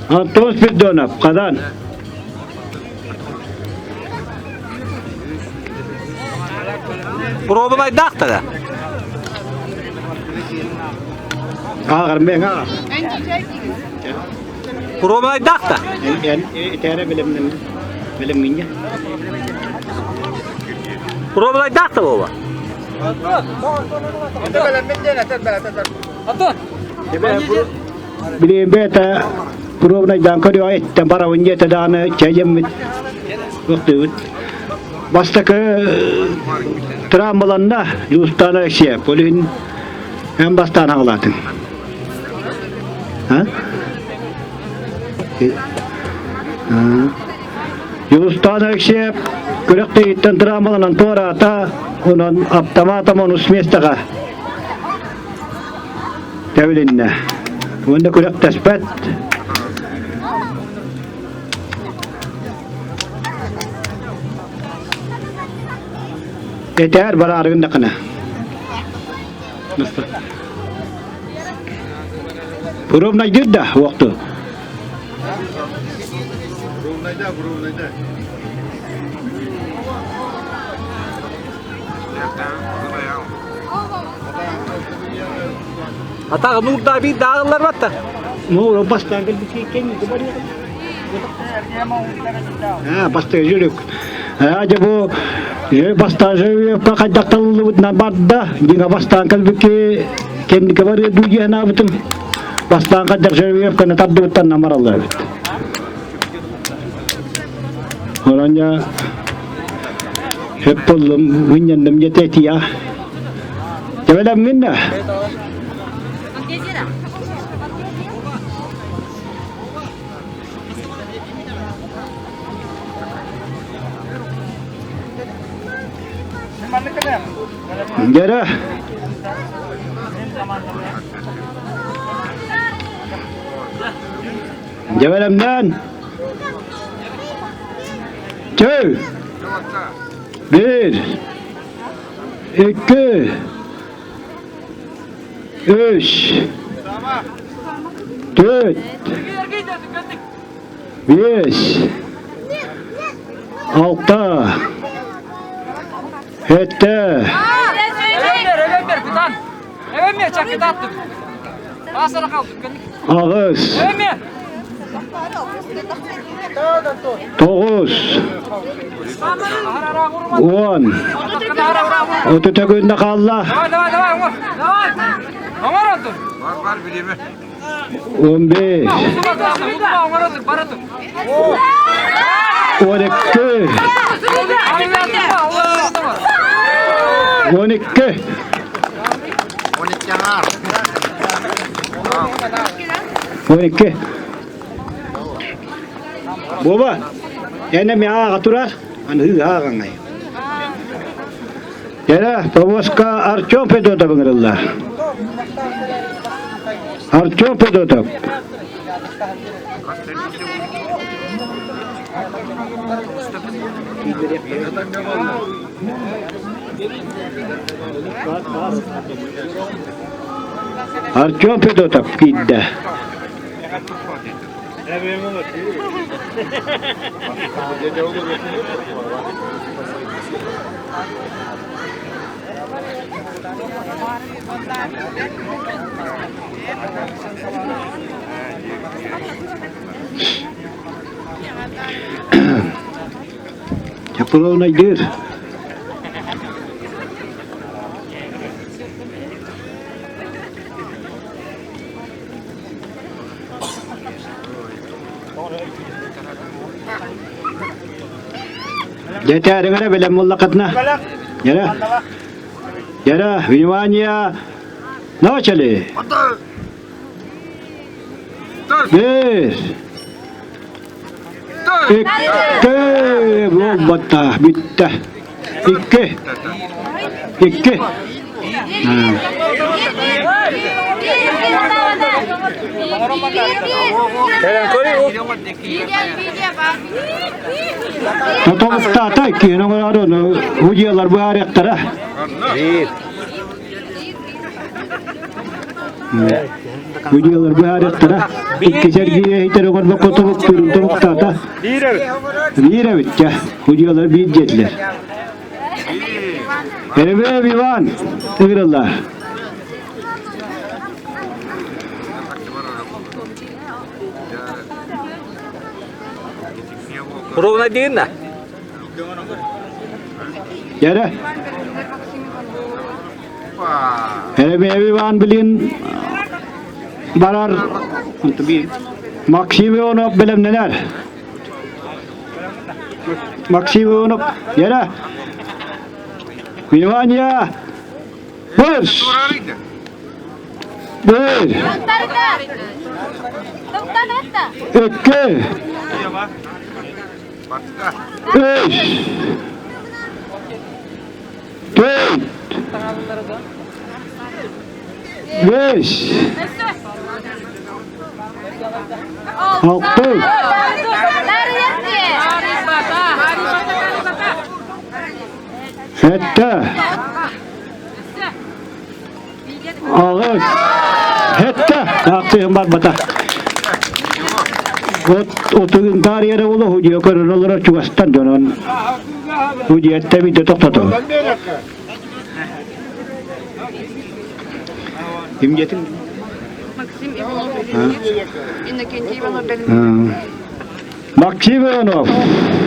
Антон Спиридонов, Хадан. Пробунайдаах да. Ааҕар мен ааҕар. Пробунайдаах да. Итээре билимнин билимминне. Пробунайдаах да буола. Билим бэйэтэ пробунайдаан көрүө эттэн барабын диэтэ даҕаны чэйэммит ыктыбыт. Бастакы травмаланна Юстан Алексеев. Ол иһин эн бастаан аҕалаатыҥ. Юстан Алексеев күрэхтэһииттэн травмаланан туораата, онон автоматом онус миэстэҕэ тэбилиннэ. Уонна күрэхтэспэт. Этээр бараарыгын дакына. Ровнайдыр да уоқту. Ровнайда, ровнайда. Атаҕы нуурдаа биир дааҕыллар батта. Ну, бастаан Бастыгы жүрүк. Дьэ бу бастаан жүрүккэ хайдах талыллыбытынан барда. Дьиҥэ бастаан кэлбикки кэнники барыа дуу диэн аабытым. Бастаан хайдах жүрүккэ тардыбыттан намараллар эбит. Ораньа хөп боллум мынньанным дьэтэ тия. Тэбэлэммин да. Дьэрэ. Дьэбэлэмнээн. Чэй. Биир. Икки. Үс. Төрт. Биэс. Алта. Сэттэ. Аҕыс. Тоҕус. Уон. Отута күннэ хаалла. 15. 12. 12. 12. Буоба, эн эмиэ ааҕа турар, аны ааҕаҥай. Эрэ, повозка Артем Федотов ыҥырыллар. Артем Федотов. Артем Федотов киирдэ. Чапыловнайдыыр. Дьэтээриҥэрэ бэлэм буоллаххытына. Дьэрэ. Дьэрэ, внимание! Начали! Биир. Икки. Буолбатта, бүттэ. Икки. Икки. Тотоҕуттаата иккиһин оҥороору удьуолар быһаарыахтара. Удьуолар быһаарыахтара. Икки сэргиэ иһитэр оҥорбокко тобуктуурун тобуктаата. Биир эбит дьэ. Удьуолар биир диэтилэр. Эребев Иван ыҥырыллар. Ровно дигин да? Яра. Эребев Иван билин барар Максим Ионов бэлэмнэнэр. Максим Ионов, Яра. Внимание! Марш! Bir. İki. Üç. Dört. Beş. Алты. Сэттэ. Аҕыс. Сэттэ. Аахтыһым барбата. От отугун таарыйара буолуо худьуо көрөн олорор чугастан дьонон худьуоттан биирдэ тохтото. Ким диэтиҥ? Максим Иванов Иннокентий Иванов бэлэмнэнэр. Максим Иванов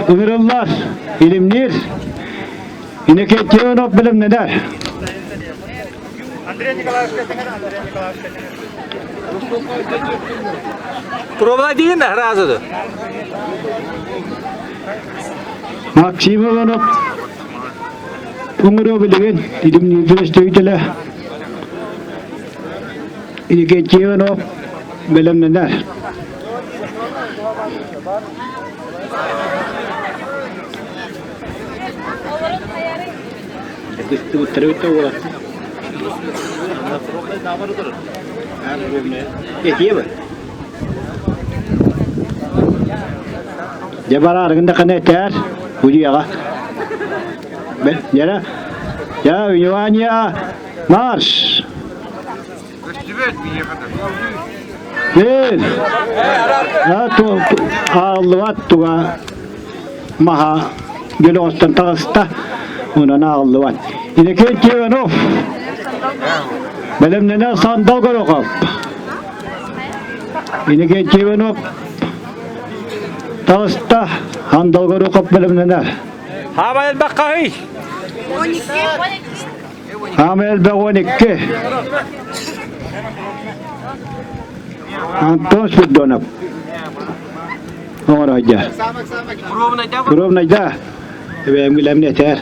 ыҥырыллар, илимниир. Иннокентий Иванов бэлэмнэнэр. Андрей Николаевич Андрей Николаевич Проводин разу. Максим Иванов Оҥоруо билигин илимниирдэр өстөйдөлө Иннокентий Иванов бэлэмнэнэр. Кыстыбыттары бүттэ уолаттар. Этиэ бу. Дьэ бараарыгын да хана этээр, удьуйаҕа. Дьэ, дьэ, внимание, марш! Эй! Ааллыбат туга маһа дьөлөҕөстөн таҕыста, онон ааллыбат. Иннокентий Иванов, бэлэмнэнэр Сандал Горохов. Иннокентий Иванов таҕыста, Сандал Горохов бэлэмнэнэр. Хаамай элбэх хаһый? Хаамай элбэх 12. Антон Спирдонов. Оҥоройдо. Ровнайда. Эбэм этэр.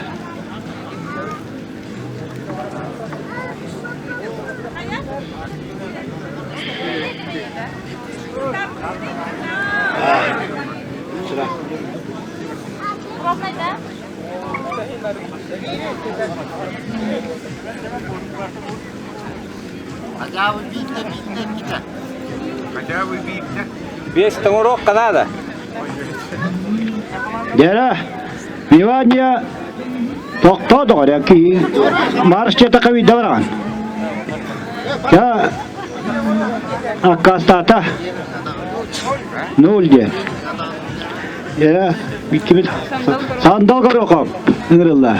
Биэс тоҥоруох Канада. Дьэрэ, Внимание! Тохтоо доҕор, ки Марш чета вида бараҕын. Я аккаастаата. Ноль диэн. Дьэрэ, бүттүбүт. Сандал Горохов ыҥырылла.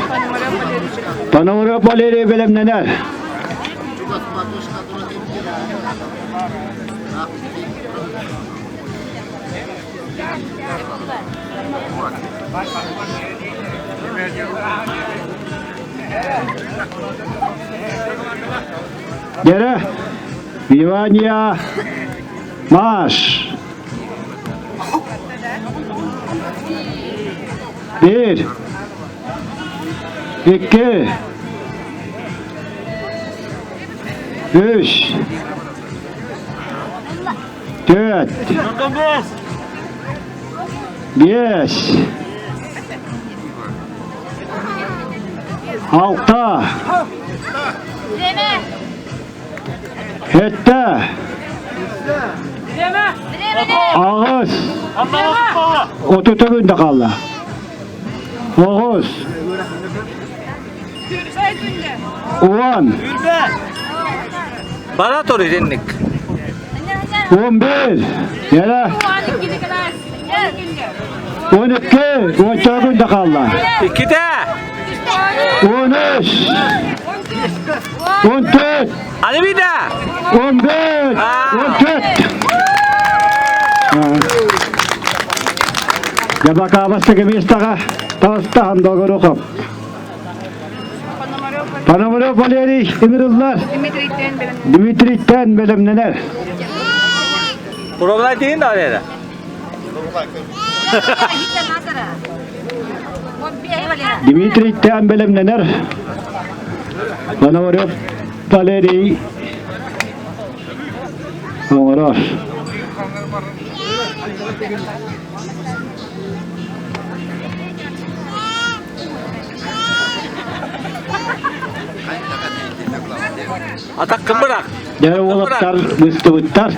Пономарев Валерий бэлэмнэнэр. Дьэрэ, внимание, марш! Биир, икки, үс, Түөрт. Биэс. Алта. Сэттэ. Аҕыс. 30 күндэ хаалла. Оҕус. 10. Бара тур итинник. 11. Yere. 12. Уонча күндэ хаалла. Иккитэ. 13. 14. Аны биирдэ. 15. 14. Дьабакаабастыгы миэстэҕэ таҕыста Андогорохов. Пономарев Валерий ыҥырыллар. Дмитрийтэн бэлэмнэнэр. Пробнай тиһин да эрэ. Дмитрийтэн бэлэмнэнэр. Пономарев Валерий оҥорор. Атаххын бырах. Дьэ уолаттар быстыбыттар.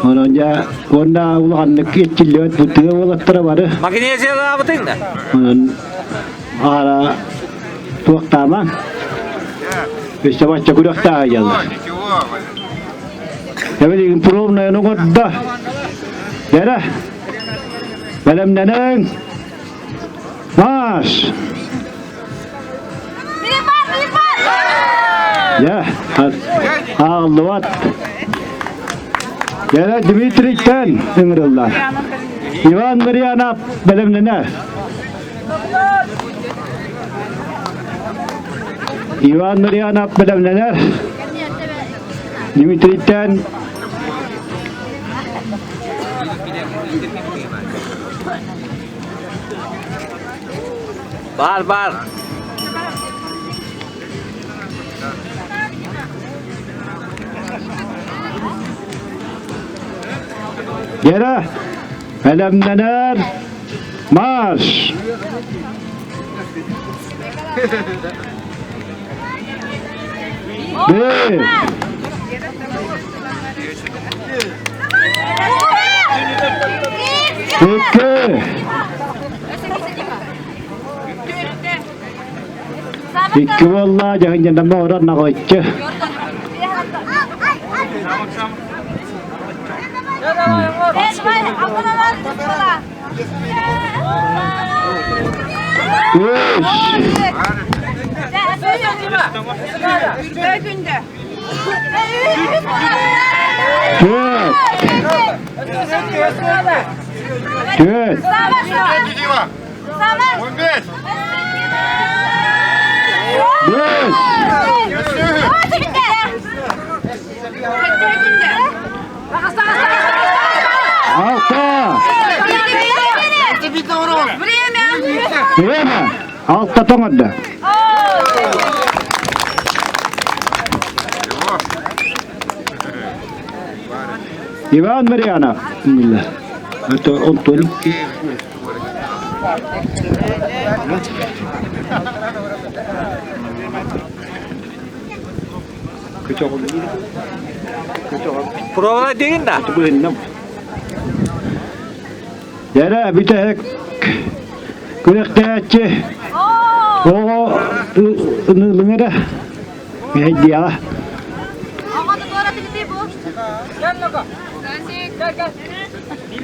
Онон дьэ уонна улаханнык иччиллибэт бу тыа уолаттара бары. Магнезиялаабытыҥ да? Онон аара туохтаама. Өссө бачча күрэхтээҕэ дьаллар. Эбилигин пробная оҥордо. Дьэрэ, бэлэмнэниҥ. Марш! Дьэ, ааллыбат. Дьэ, Дмитрийтэн ыҥырыллар. Иван Марьянов бэлэмнэнэр. Иван Марьянов бэлэмнэнэр. Дмитрийтэн Бар бар. Гера, бэлэмнэнэр, марш! Бір! Икки! Икки буолла, дьаһынньанама орон наҕоччу. Үс! Түөрт! Түөрт! Бэс! Алта! Время! Алта тоҥордо. Иван Марьянов. Это он тоже. Prova дигин да. Дэрэ бүтэһик күрэхтэһээччи оҕо ыныылыҥ эрэ мэһэйдиэҕэ.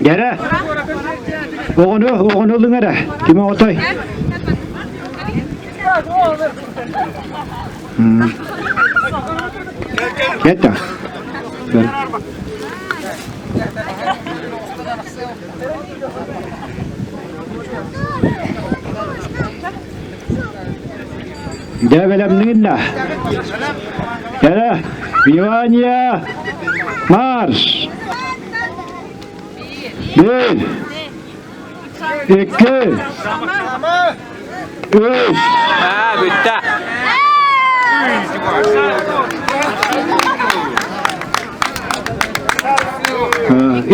Дэрэ оҕону оҕону ылыҥ эрэ ким оҕотой? Это. Дьэ бэлэмниин да. Кэрэ, внимание, марш! Биир, икки, үс. Аа, бүттэ.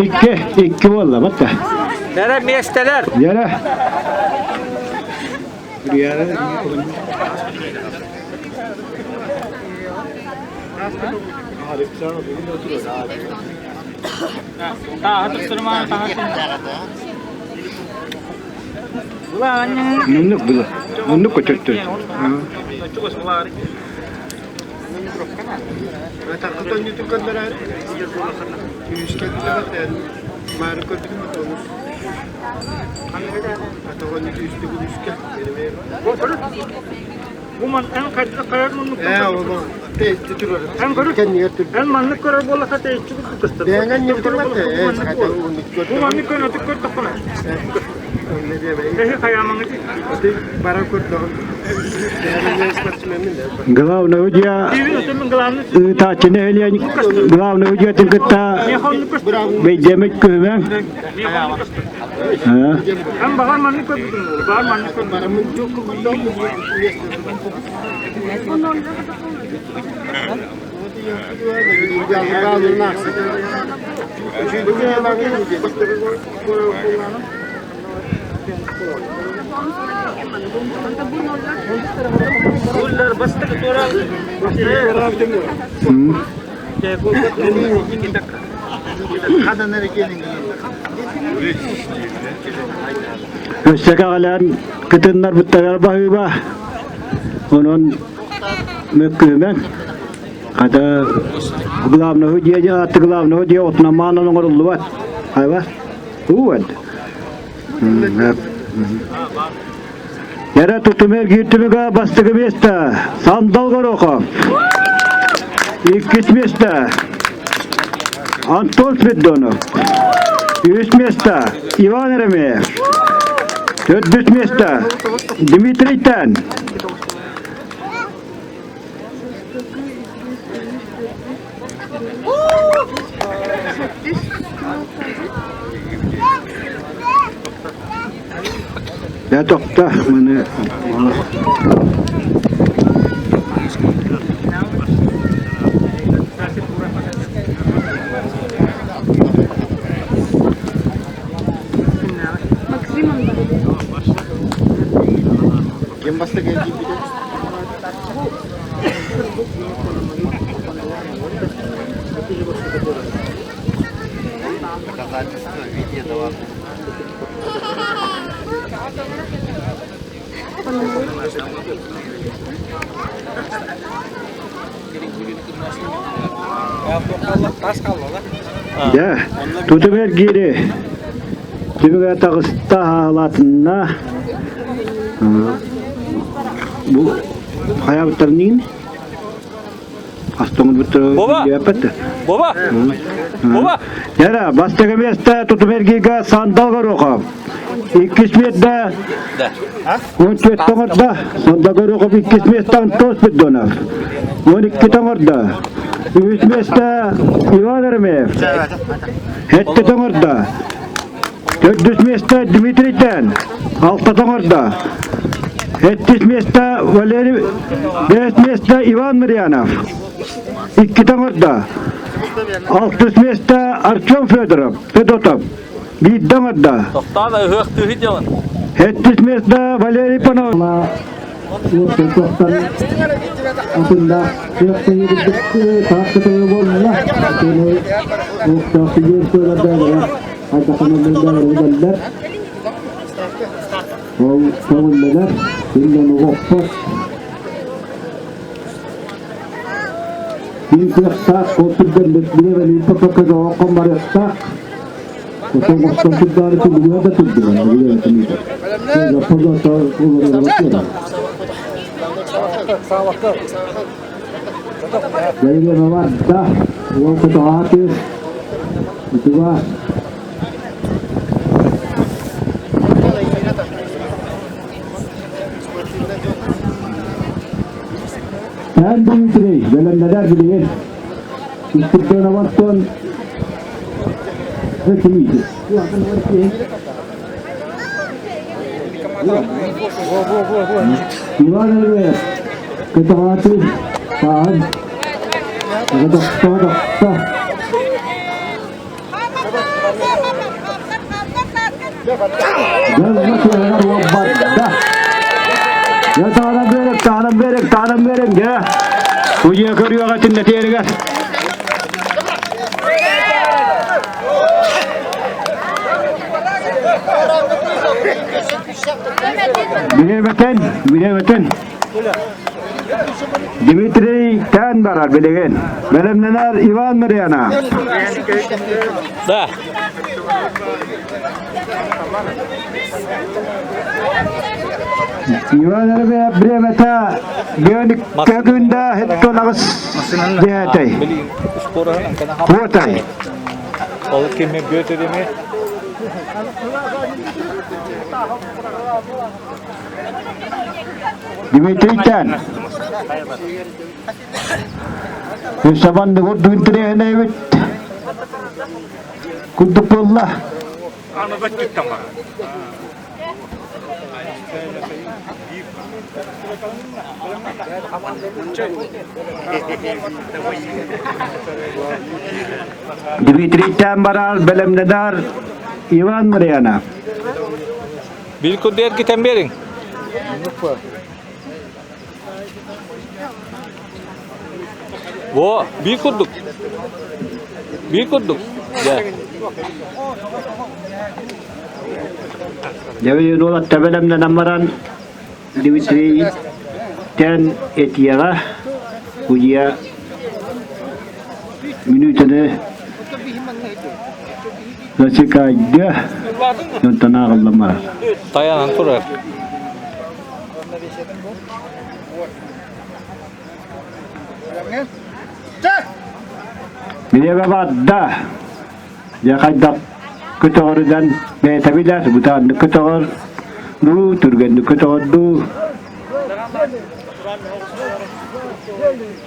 Икки, икки буолла, батта. Нэрэ миэстэлэр. Дьэрэ. Муннук было. Муннук көтөртөр. Эн маннык көрөр буоллахха тэйиччи курдук көстөр. Бу маннык көнөтүк көрдөххүнэ. Главный судья ыытааччы нэһилиэн главный судьятын кытта бэйдэмит күһүмэҥ. Өссө кэҕэлээн кытыннарбыттарыгар баһыыба. Онон мөккүһүмэҥ. Хата главного дьиэ ааты главного дьиэ отунан оҥоруллубат. Айба. Уу Эрэ тутумер кииртүмүгэ бастакы место Сандал Горохов. Иккис место Антон Спиридонов. Үс место Иван Еремеев. Төрдүс место Дмитрий Тен. Дьэ тохто маны Максим Ким бастакы киирбитэ? Доказательства в виде давал. Дьэ, тутум эргиири түбүгэ таҕыста хаалаатынна бу хайаабыттарын Боба! Боба! Боба! Яра, бастакы место тутум эргииргэ Сандал Горохов. Иккис место 14 тоҥордо. Сандал Горохов иккис место Антон Спиридонов. 12 тоҥордо. Үһүс место Иван Еремеев. Сэттэ тоҥордо. Төрдүс место Дмитрий Тен. Алта тоҥордо. Сэттис место Валерий, бэс место Иван Марьянов. Икки тоҥордо. Алтыс место Артем Федоров, Федотов. Биирдэ оҥордо. Тохтоон ыһыах тыһы дьон. Сэттис место Валерий Панов. Туохтан атындаах кыахтаһыы курдук таах кытылы буолла. Итини уохтаах сидиэр хайдаханыллар билэллэр. Ол көҥүллэнэр, күннэн угоппот. Ким кыахтаах, ол түргэнник билэбэлиин поппокка оҕоккон барыахтаах. Отон мостон турдаары түбүгүө да турдулар, билэбэтин ыытар. Дайыга барда, уол көтөҕааты, ытыга. Эн Дмитрий, бэлэмнэнэр билигин. Испирдиноваттан Кимиити. Иван Ильич, көтөҕөөтү, сааһын, тохто, Дьэ, тыаһыгар уолбарда. Дьэ, таанан биэриҥ, таанан биэриҥ, таанан биэриҥ, дьэ. Уйа көрүөҕэ тиннэтиэригэр. Билебэтин, билебэтин. Дмитрий Тэн барар билигин. Бэлэмнэнэр Иван Марьяна. Да. Иван Бремета Геоникка күндэ хеттон аҕыс диэтэй. Куотай. Ол кими бүөтүдүмү? Дмитрийтэн. Сабанды курдук интэриэһинэйбит. Курдук буолла. Дмитрийтэн барар бэлэмнэнэр Иван Марьянов. Бил курдук эргитэн биэриҥ. Во, биир курдук. Биир курдук. Дьэ. Дьэ, уолаттар бэлэмнэнэн баран Дмитрийтэн этиэҕэ Уйа мүнүүтэни засекайдыа онтон ааҕыллан барар. Тайанан турар. Бириэмэ барда. Дьэ хайдах көтөҕөрүнэн бэйэтэ билэр, бытааннык көтөҕөр дуу, түргэнник көтөҕөр дуу.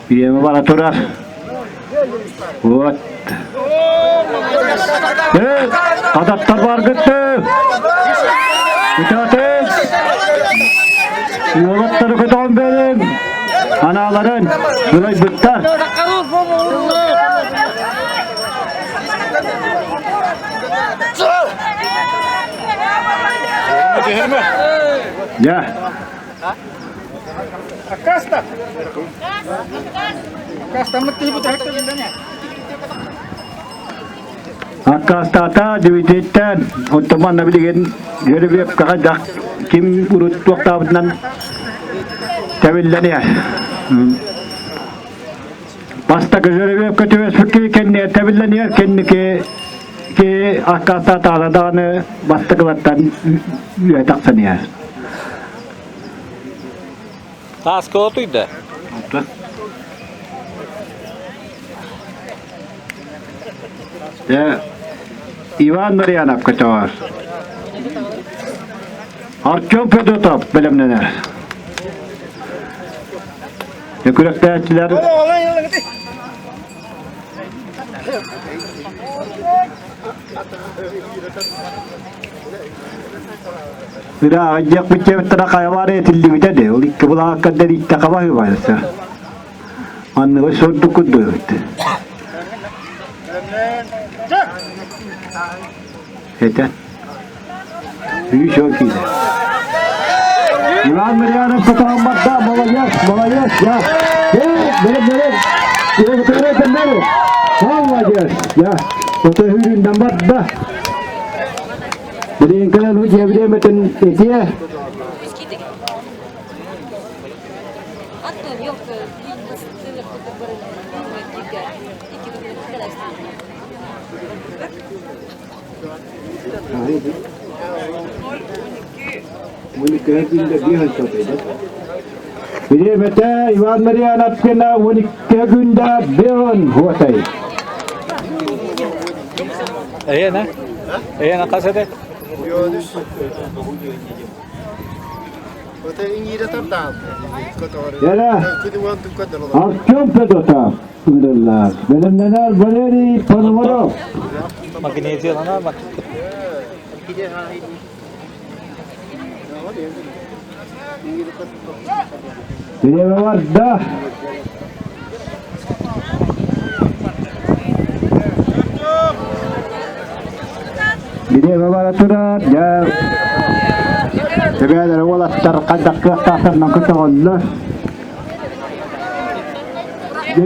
Бириэмэ бара турар. Вот. Э, хадаттар баргытты. Ытаатыҥ. Уолаттары көтөҕөн бэриҥ! Анааларын ылайбыттар. Дьэ. Аккаастаата Дмитрийтэн, оттон манна билигин Жеребьевкаҕа дьах ким урут туохтаабытынан тэбиллэн иһэр. Бастакы Жеребьевка түбэспит кэннигэр тэбиллэн иһэр, кэнники киһи аккаастаатаҕына даҕаны бастакылартан үө тахсан иһэр. Тааска отуйда. Дьэ, Иван Марьянов көтөҕөр. Артем Федотов бэлэмнэнэр. Күрэхтээччилэр Ыраах диэхпит хайалар этиллибитэ де, ол икки былааккардар икки хаба хыбайса. Анныга сордук курдук. Это еще киде. Иван Марьянов потом да, молодец, молодец, я. Бери, бери, бери, бери, Молодец, я. Это хүрүнден барда. Билигин кэлэн бу дьиэбитин этиэ. Бириэмэтэ Иван Марьяновкина 12 күндэ беон хуотай. Эйена? Эйена хас этэ? Yere Артем Федотов ыҥырыллар. Бэлэмнэнэр Валерий Пономарев. Магнезиялана бак. Бириэмэ барда. Бириэмэ бара турар. Дьэ, эбээлэр уолаттар хайдах кыахтаахтарынан көтөҕөллөр. Дьэ,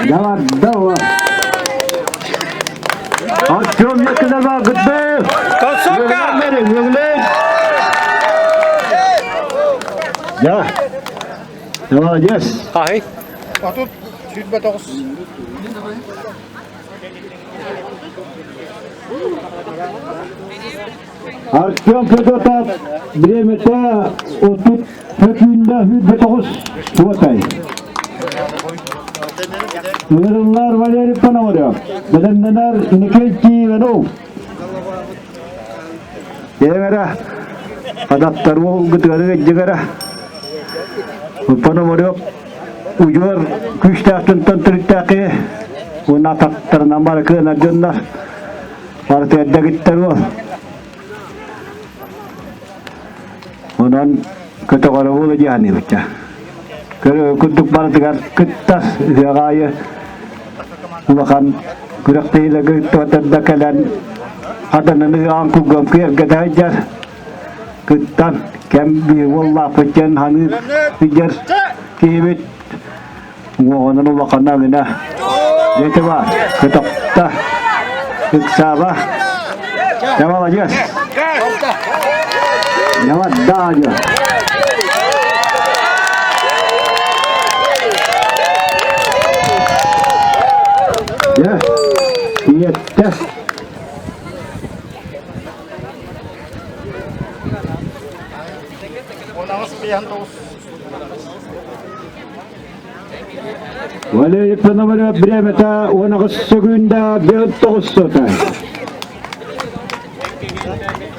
Даварда. Артем Якунова гытты. Концовка! Я. Молодец. Хаһый? 30 29. Артем Федотов бириэмэтэ 30 сүүрбэ тоҕус суотай. Ыҥырыллар Валерий Пономарев, бэлэмнэнэр Иннокентий Иванов. Дьэҥэрэ, адаптар уолгутугар дьэҥэрэ. Пономарев удьуор күүстээхтэн төрүттээхи уонна атахтарынан бары кыанар дьоннор Барыта эрдэгиттэр уол. Онон көтөҕөрө буола дии саныыбыт. Курдук барытыгар кыттар ыһыах аайы улахан күрэхтэһиилэргэ кыттыбатар да кэлэн хатанан ыһыаҕын кулгам киэргэтэ сылдьар. Кыттан кэм биир уоллаахпыт диэн саныы сылдьар киһибит Уоҕунан улахана гына дьэ баар көтөхтө ыксааба дьэ молодец да дьэ ийэттэ Валерий Пономарев бириэмэтэ 18 секунда 59 сотай.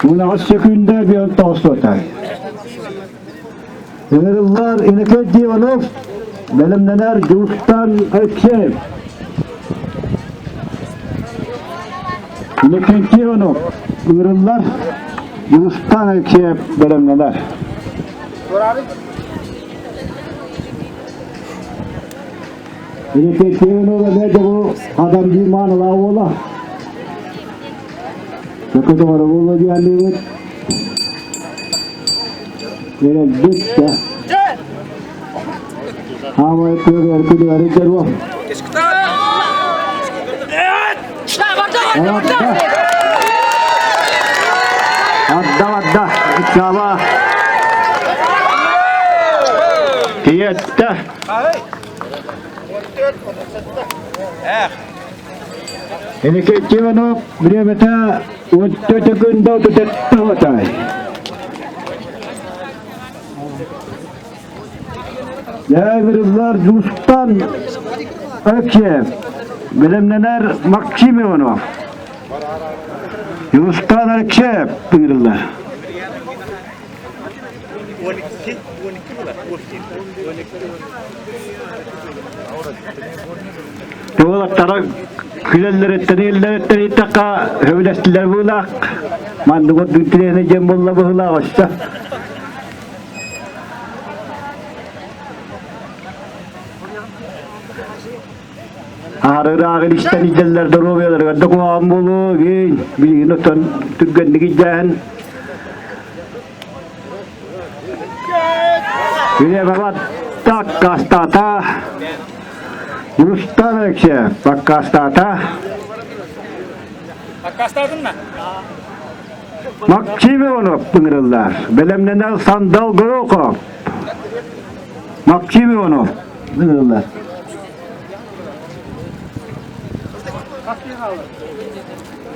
18 секунда 59 сотай. Ыҥырыллар Иннокентий Иванов, бэлэмнэнэр Дьулустан Алексеев. Иннокентий Иванов, ыҥырыллар. Дьулустаан Алексеев бэлэмнэнэр. Иннокентий Иванов эмиэ дьобу Хадан биир маанылаах уола. Көтөҕөрө буолла диэн Эрэлбит да. Хаамай күөгэр күнүгэр дьоруо. Адда адда Чаба. Тиэтте. Иннокентий Иванов бириэмэтэ 14 күндэ 37 хотай. Дьэ, Дьулустан Алексеев, бэлэмнэнэр Максим Иванов. Дьулустан Алексеев ыҥырыллар. Уолаттара күлэллэриттэн иһиллэриттэн ииттэххэ сөбүлэстилэр быылаах. Маннык ордук тирээнэ диэн буолла быһыылаах өссө. Аарыраах илистэн илдьэллэр доруобуйаларыгар да куһаҕан буолуо, билигин оттон түргэнник илдьээһин Үлэбабат таккастата Рустам Алексеев баккастата Аккастаатын ма? Максим Иванов ыҥырыллар. Бэлэмнэнэр Сандал Горохов. Максим Иванов ыҥырыллар.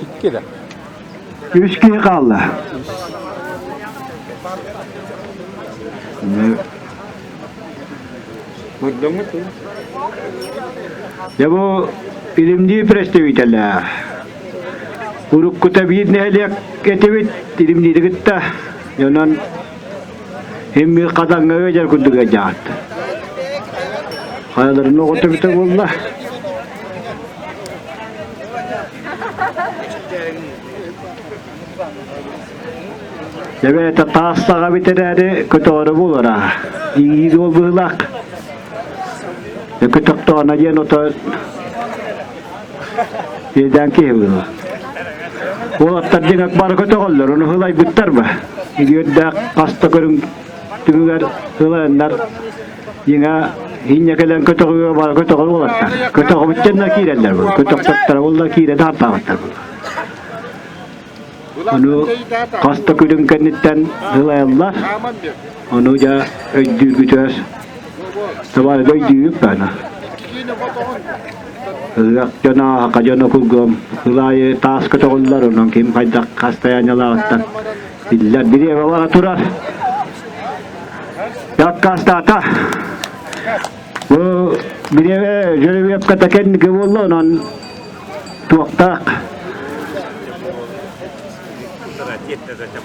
Икки да. Үс киһи хаалла. Дьэ бу илимдии представителэ. Уруккута биир нэһилиэк этибит, илимниири кытта. Онон иммир хатаҥҥа ыадьар курдук ыадьаат. Хайаларын оҕото бүтэ буолла. Эбээтэ таас саҕа бүтэрээри көтөҕөрө буолара. Иҥиир уол быһыылаах. Көтөхтөҕүнэ диэн ото иэдээн киһи быһыылаах. Уолаттар дьиҥ бары көтөҕөллөр, ону һылайбыттар ба. Үөрдээх хаста көрүҥ түмүгэр һылайаннар Дьиҥэ инньэ кэлэн көтөҕүө бара көтөҕөр уолаттар. Көтөҕүбүттэн да киирэллэр бұл. Көтөхтөхтөрө буолла киирэ да артаабаттар бұл. Ону хас да күнүн кэнниттэн ылайаллар. Ону дьэ өйдүүргүтүгэр табаары да өйдүүбүт баана. Ыһыах дьоно, хака дьоно кургум ылаайы таас көтөҕүллэр, онон ким хайдах хастайаанньалааҕыттан биллэр. Бириэмэ бара турар. Аккаастаата. Бу бириэмэ Дьөрүбүөпкэ кэнники буолла, онон туохтаах.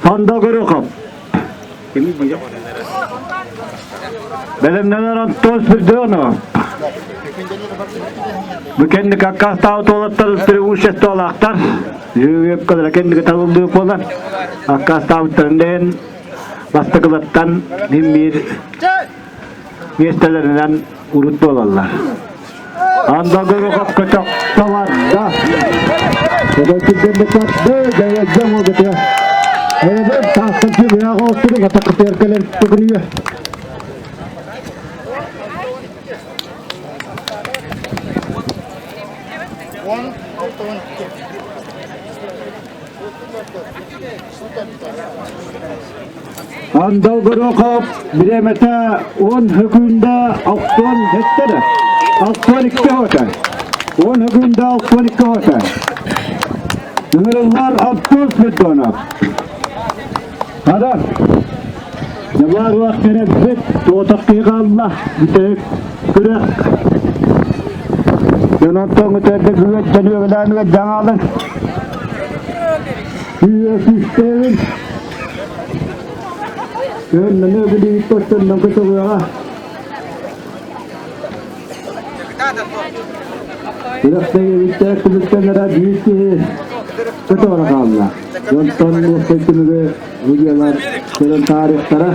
Ханда Горохов. Бэлэмнэнэр Антон Спиридонов. Бу кэнники аккаастаабыт уолаттар преимуществолаахтар. Дьөрүбүөпкэлэрэ кэнники табыллыы буолан аккаастаабыттарын иһин бастакылартан мин биир миэстэлэринэн урут буолаллар. Андагырухов көтөх таварда. Андал Горохов бириэмэтэ 10 хөкүүндэ 60 гектара. 62 хота. 10 хөкүүндэ 62 хота. Ыҥырыллар Артур Спиридонов. Хадар. Набар уақтеребит туотах киһи бүтэһик күрэх. Дьононтон өтөрдө күөт дьанүөгэлээн үөт дьаҥаалын. Үөсүстэбин. Көннөнө билигит көстөннөн көтөҕүөҕэ. Күрэхтэһиибиттээх түмүктэнэрэ биир киһи. көтөҕөрө хаалла. Дьонтон уопсай түмүгү судьуйалар көрөн таарыахтара.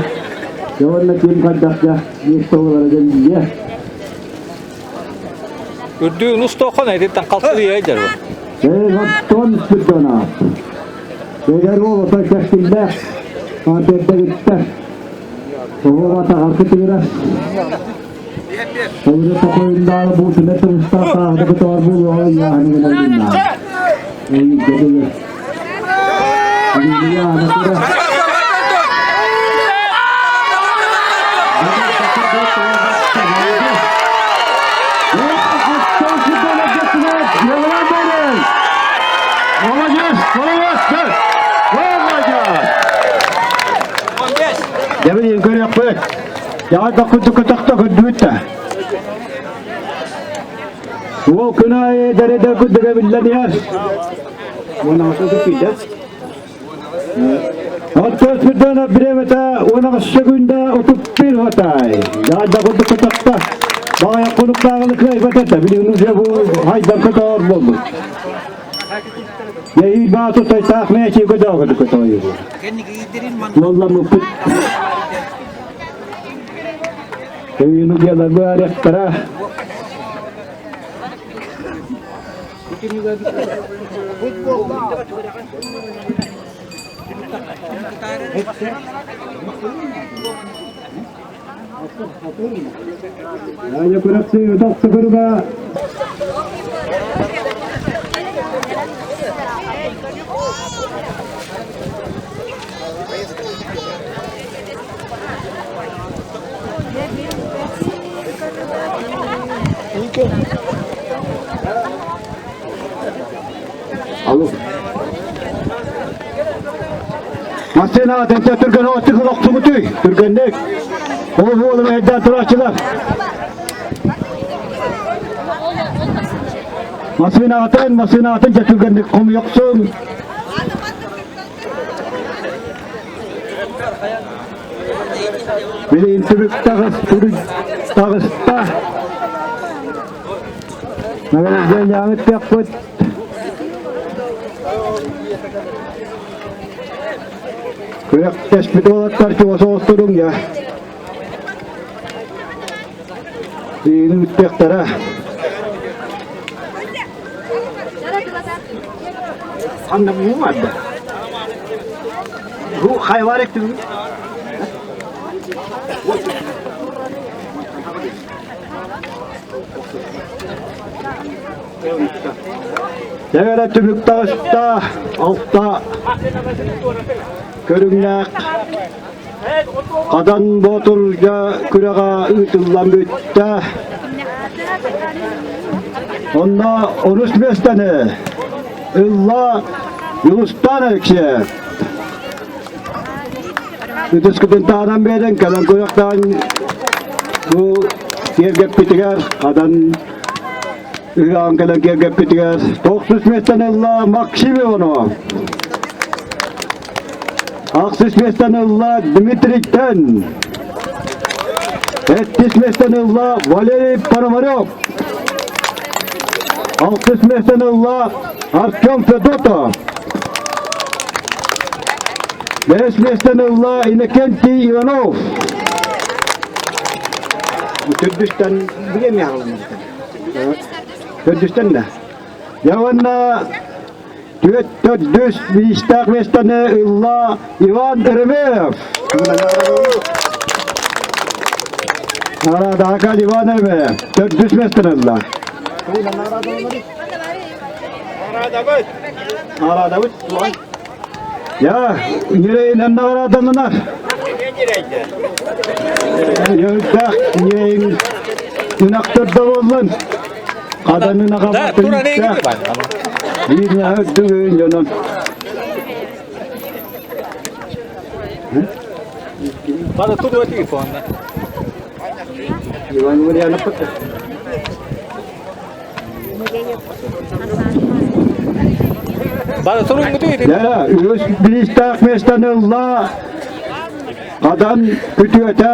Дьэ уонна ким хайдах дьэ миэстэ буолара дьэ Үрдүгүн устуоххун этиттэн халтырыйа дьарбы. Оттон Спирдонов. Эдэр уол ото кэскиллээх бэрдэгиттэр. Оҕо атаҕар кытыгырас. Oyunu tokoyundağı bu tüne tırısta sahada bu bu luğa yahını gönderdim. Oyun dedi. Дьэ көрүөхпүт. Дьаҕайда курдук көтөхтө көрдүбүт да. Уол күн аайы эдэр-эдэр курдук эбиллэн иһэр. Оттон Спирдонов бириэмэтэ 18 секунда 31 хотай. Дьаҕайда курдук көтөхтө. Баҕайа кунуктааҕыны кыайбат этэ. Билигин уже бу хайдан көтөөр буолбут. Эйиил баатыр тайтаах мээчи көтөөгө көтөйү. Уолламмыппыт. Өйүнү дьыалар баарыахтара. Аня күрэхсии утахса көрүгэ Алло. Массыына тэнтэ түргэн оттук олохтубутуй, түргэнник. Ол буолум эрдэ турааччылар. Массыынаҕытын, массыынаҕытын дьэ түргэнник хомуйохсуҥ. Билигин түбүк таҕыс, түбүк таҕыста. Наҕарыйаҥыт кыахпыт. Күрэхтэспит уолаттар чугас оҕустуруҥ я. Иини үттүөхтэрэ. Ханна бу vardı? Bu hayvan ekti. Дьэ түмүк таҕыста, алта көрүҥнээх Хадан Боотурга күрэҕэ ыытыллан бүттэ. Онно онус миэстэни ылла Юлустан Алексеев. Үтүскүтүн таһынан биэрэн кэлэн куйахтаан бу киэргэппитигэр хадан ыһыаҕын кэлэн киэргэппитигэр тохсус миэстэни ылла Максим Иванов. Ахсыс миэстэни ылла Дмитрий Тен. Сэттис миэстэни ылла Валерий Пономарев. Алтыс миэстэни ылла Артем Федотов. Бэһис миэстэни ылла Иннокентий Иванов. Төрдүстэн билиэмиэҕин. Төрдүстэн да. Дьэ уонна түөрт төрдүс бириистээх миэстэни ылла Иван Еремеев. Наҕараадаҕа Иван Еремеев төрдүс миэстэни ылла. Наҕараадабыт. Я, ньирэйинэн наҕараадаланар. Йөрдээх ньирэйин ынахтарда буоллун. Хаданын аҕабатын Биир үрдүгүн дьонун. Bana tut телефонна. Иван Ульянов. Бары туруҥҥутуй ити. Дьэ, үһүс бириистээх миэстэни ылла Хадан күтүөтэ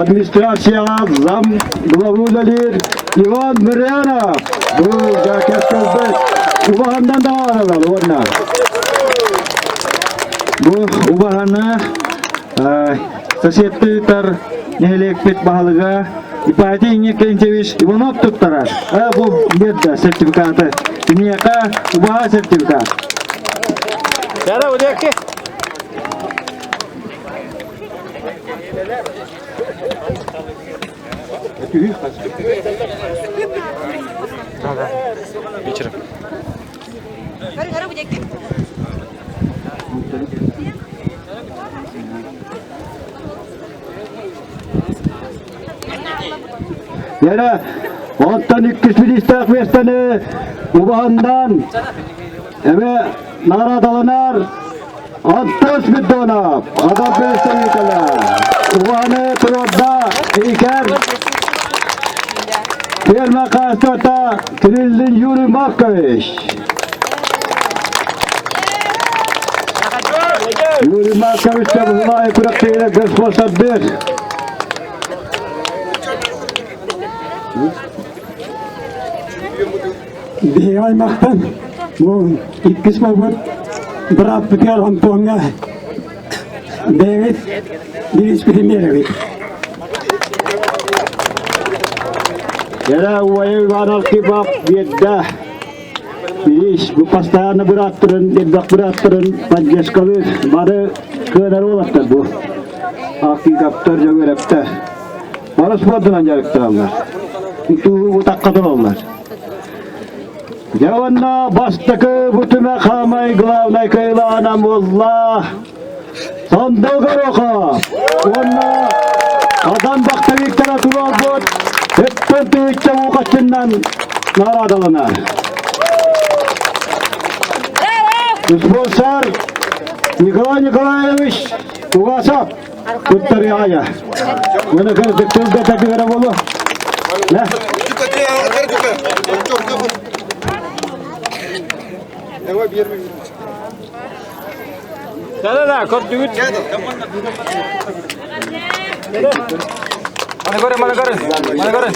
администрацияҕа зам главы үлэлиир Иван Мырянов. Бу дьэ кэскилбит. Убаһандан даҕаналар уонна. Бу убаһаны соседтыытар нэһилиэкпит баһылыга Ипатий Иннокентьевич Иванов туттарар. Бу биэрдэ сертификаты. Киниэхэ убаһа сертификат. Бара удеки. Вечером. Яра, оттон иккис бириистээх миэстэни убаһандан эбэ наҕараадаланар Антон Спиридонов, Адам представителя, Убаһаны туруорда Икер ферма хаһаайыстыбата Кириллин Юрий Маркович. Юрий Маркович Табылай күрэхтэһиилэр спонсордыыр. Биһиги аймахтан бу иккис буолбут бырааппытыгар Антоҥҥа бэйэбит бирииспитин биэрэбит. Эрэ убайа Иван Архипов биэрдэ. Бириис бу постоянно бырааттарын, элбэх бырааттарын поддержкалыыр бары кыанар уолаттар бу. Архиповтар, Дьөгүөрэптэр. Бары спордунан дьарыктаналлар. Туу утахха тураллар. Дьэ уонна бастакы бу түмэх хаамай главнай кыайылаана буолла Сандал Горохов уонна Адам Бахтавиктара туруорбут өттөн тыһыынча уукаччыннан наҕараадаланар. Спонсор Николай Николаевич Угасов туттарыаҕа. Уонна кырдык тылга такыгара буолуо. Да-да-да, көрдүгүт. Маны көрө, маны көрө, маны көрө.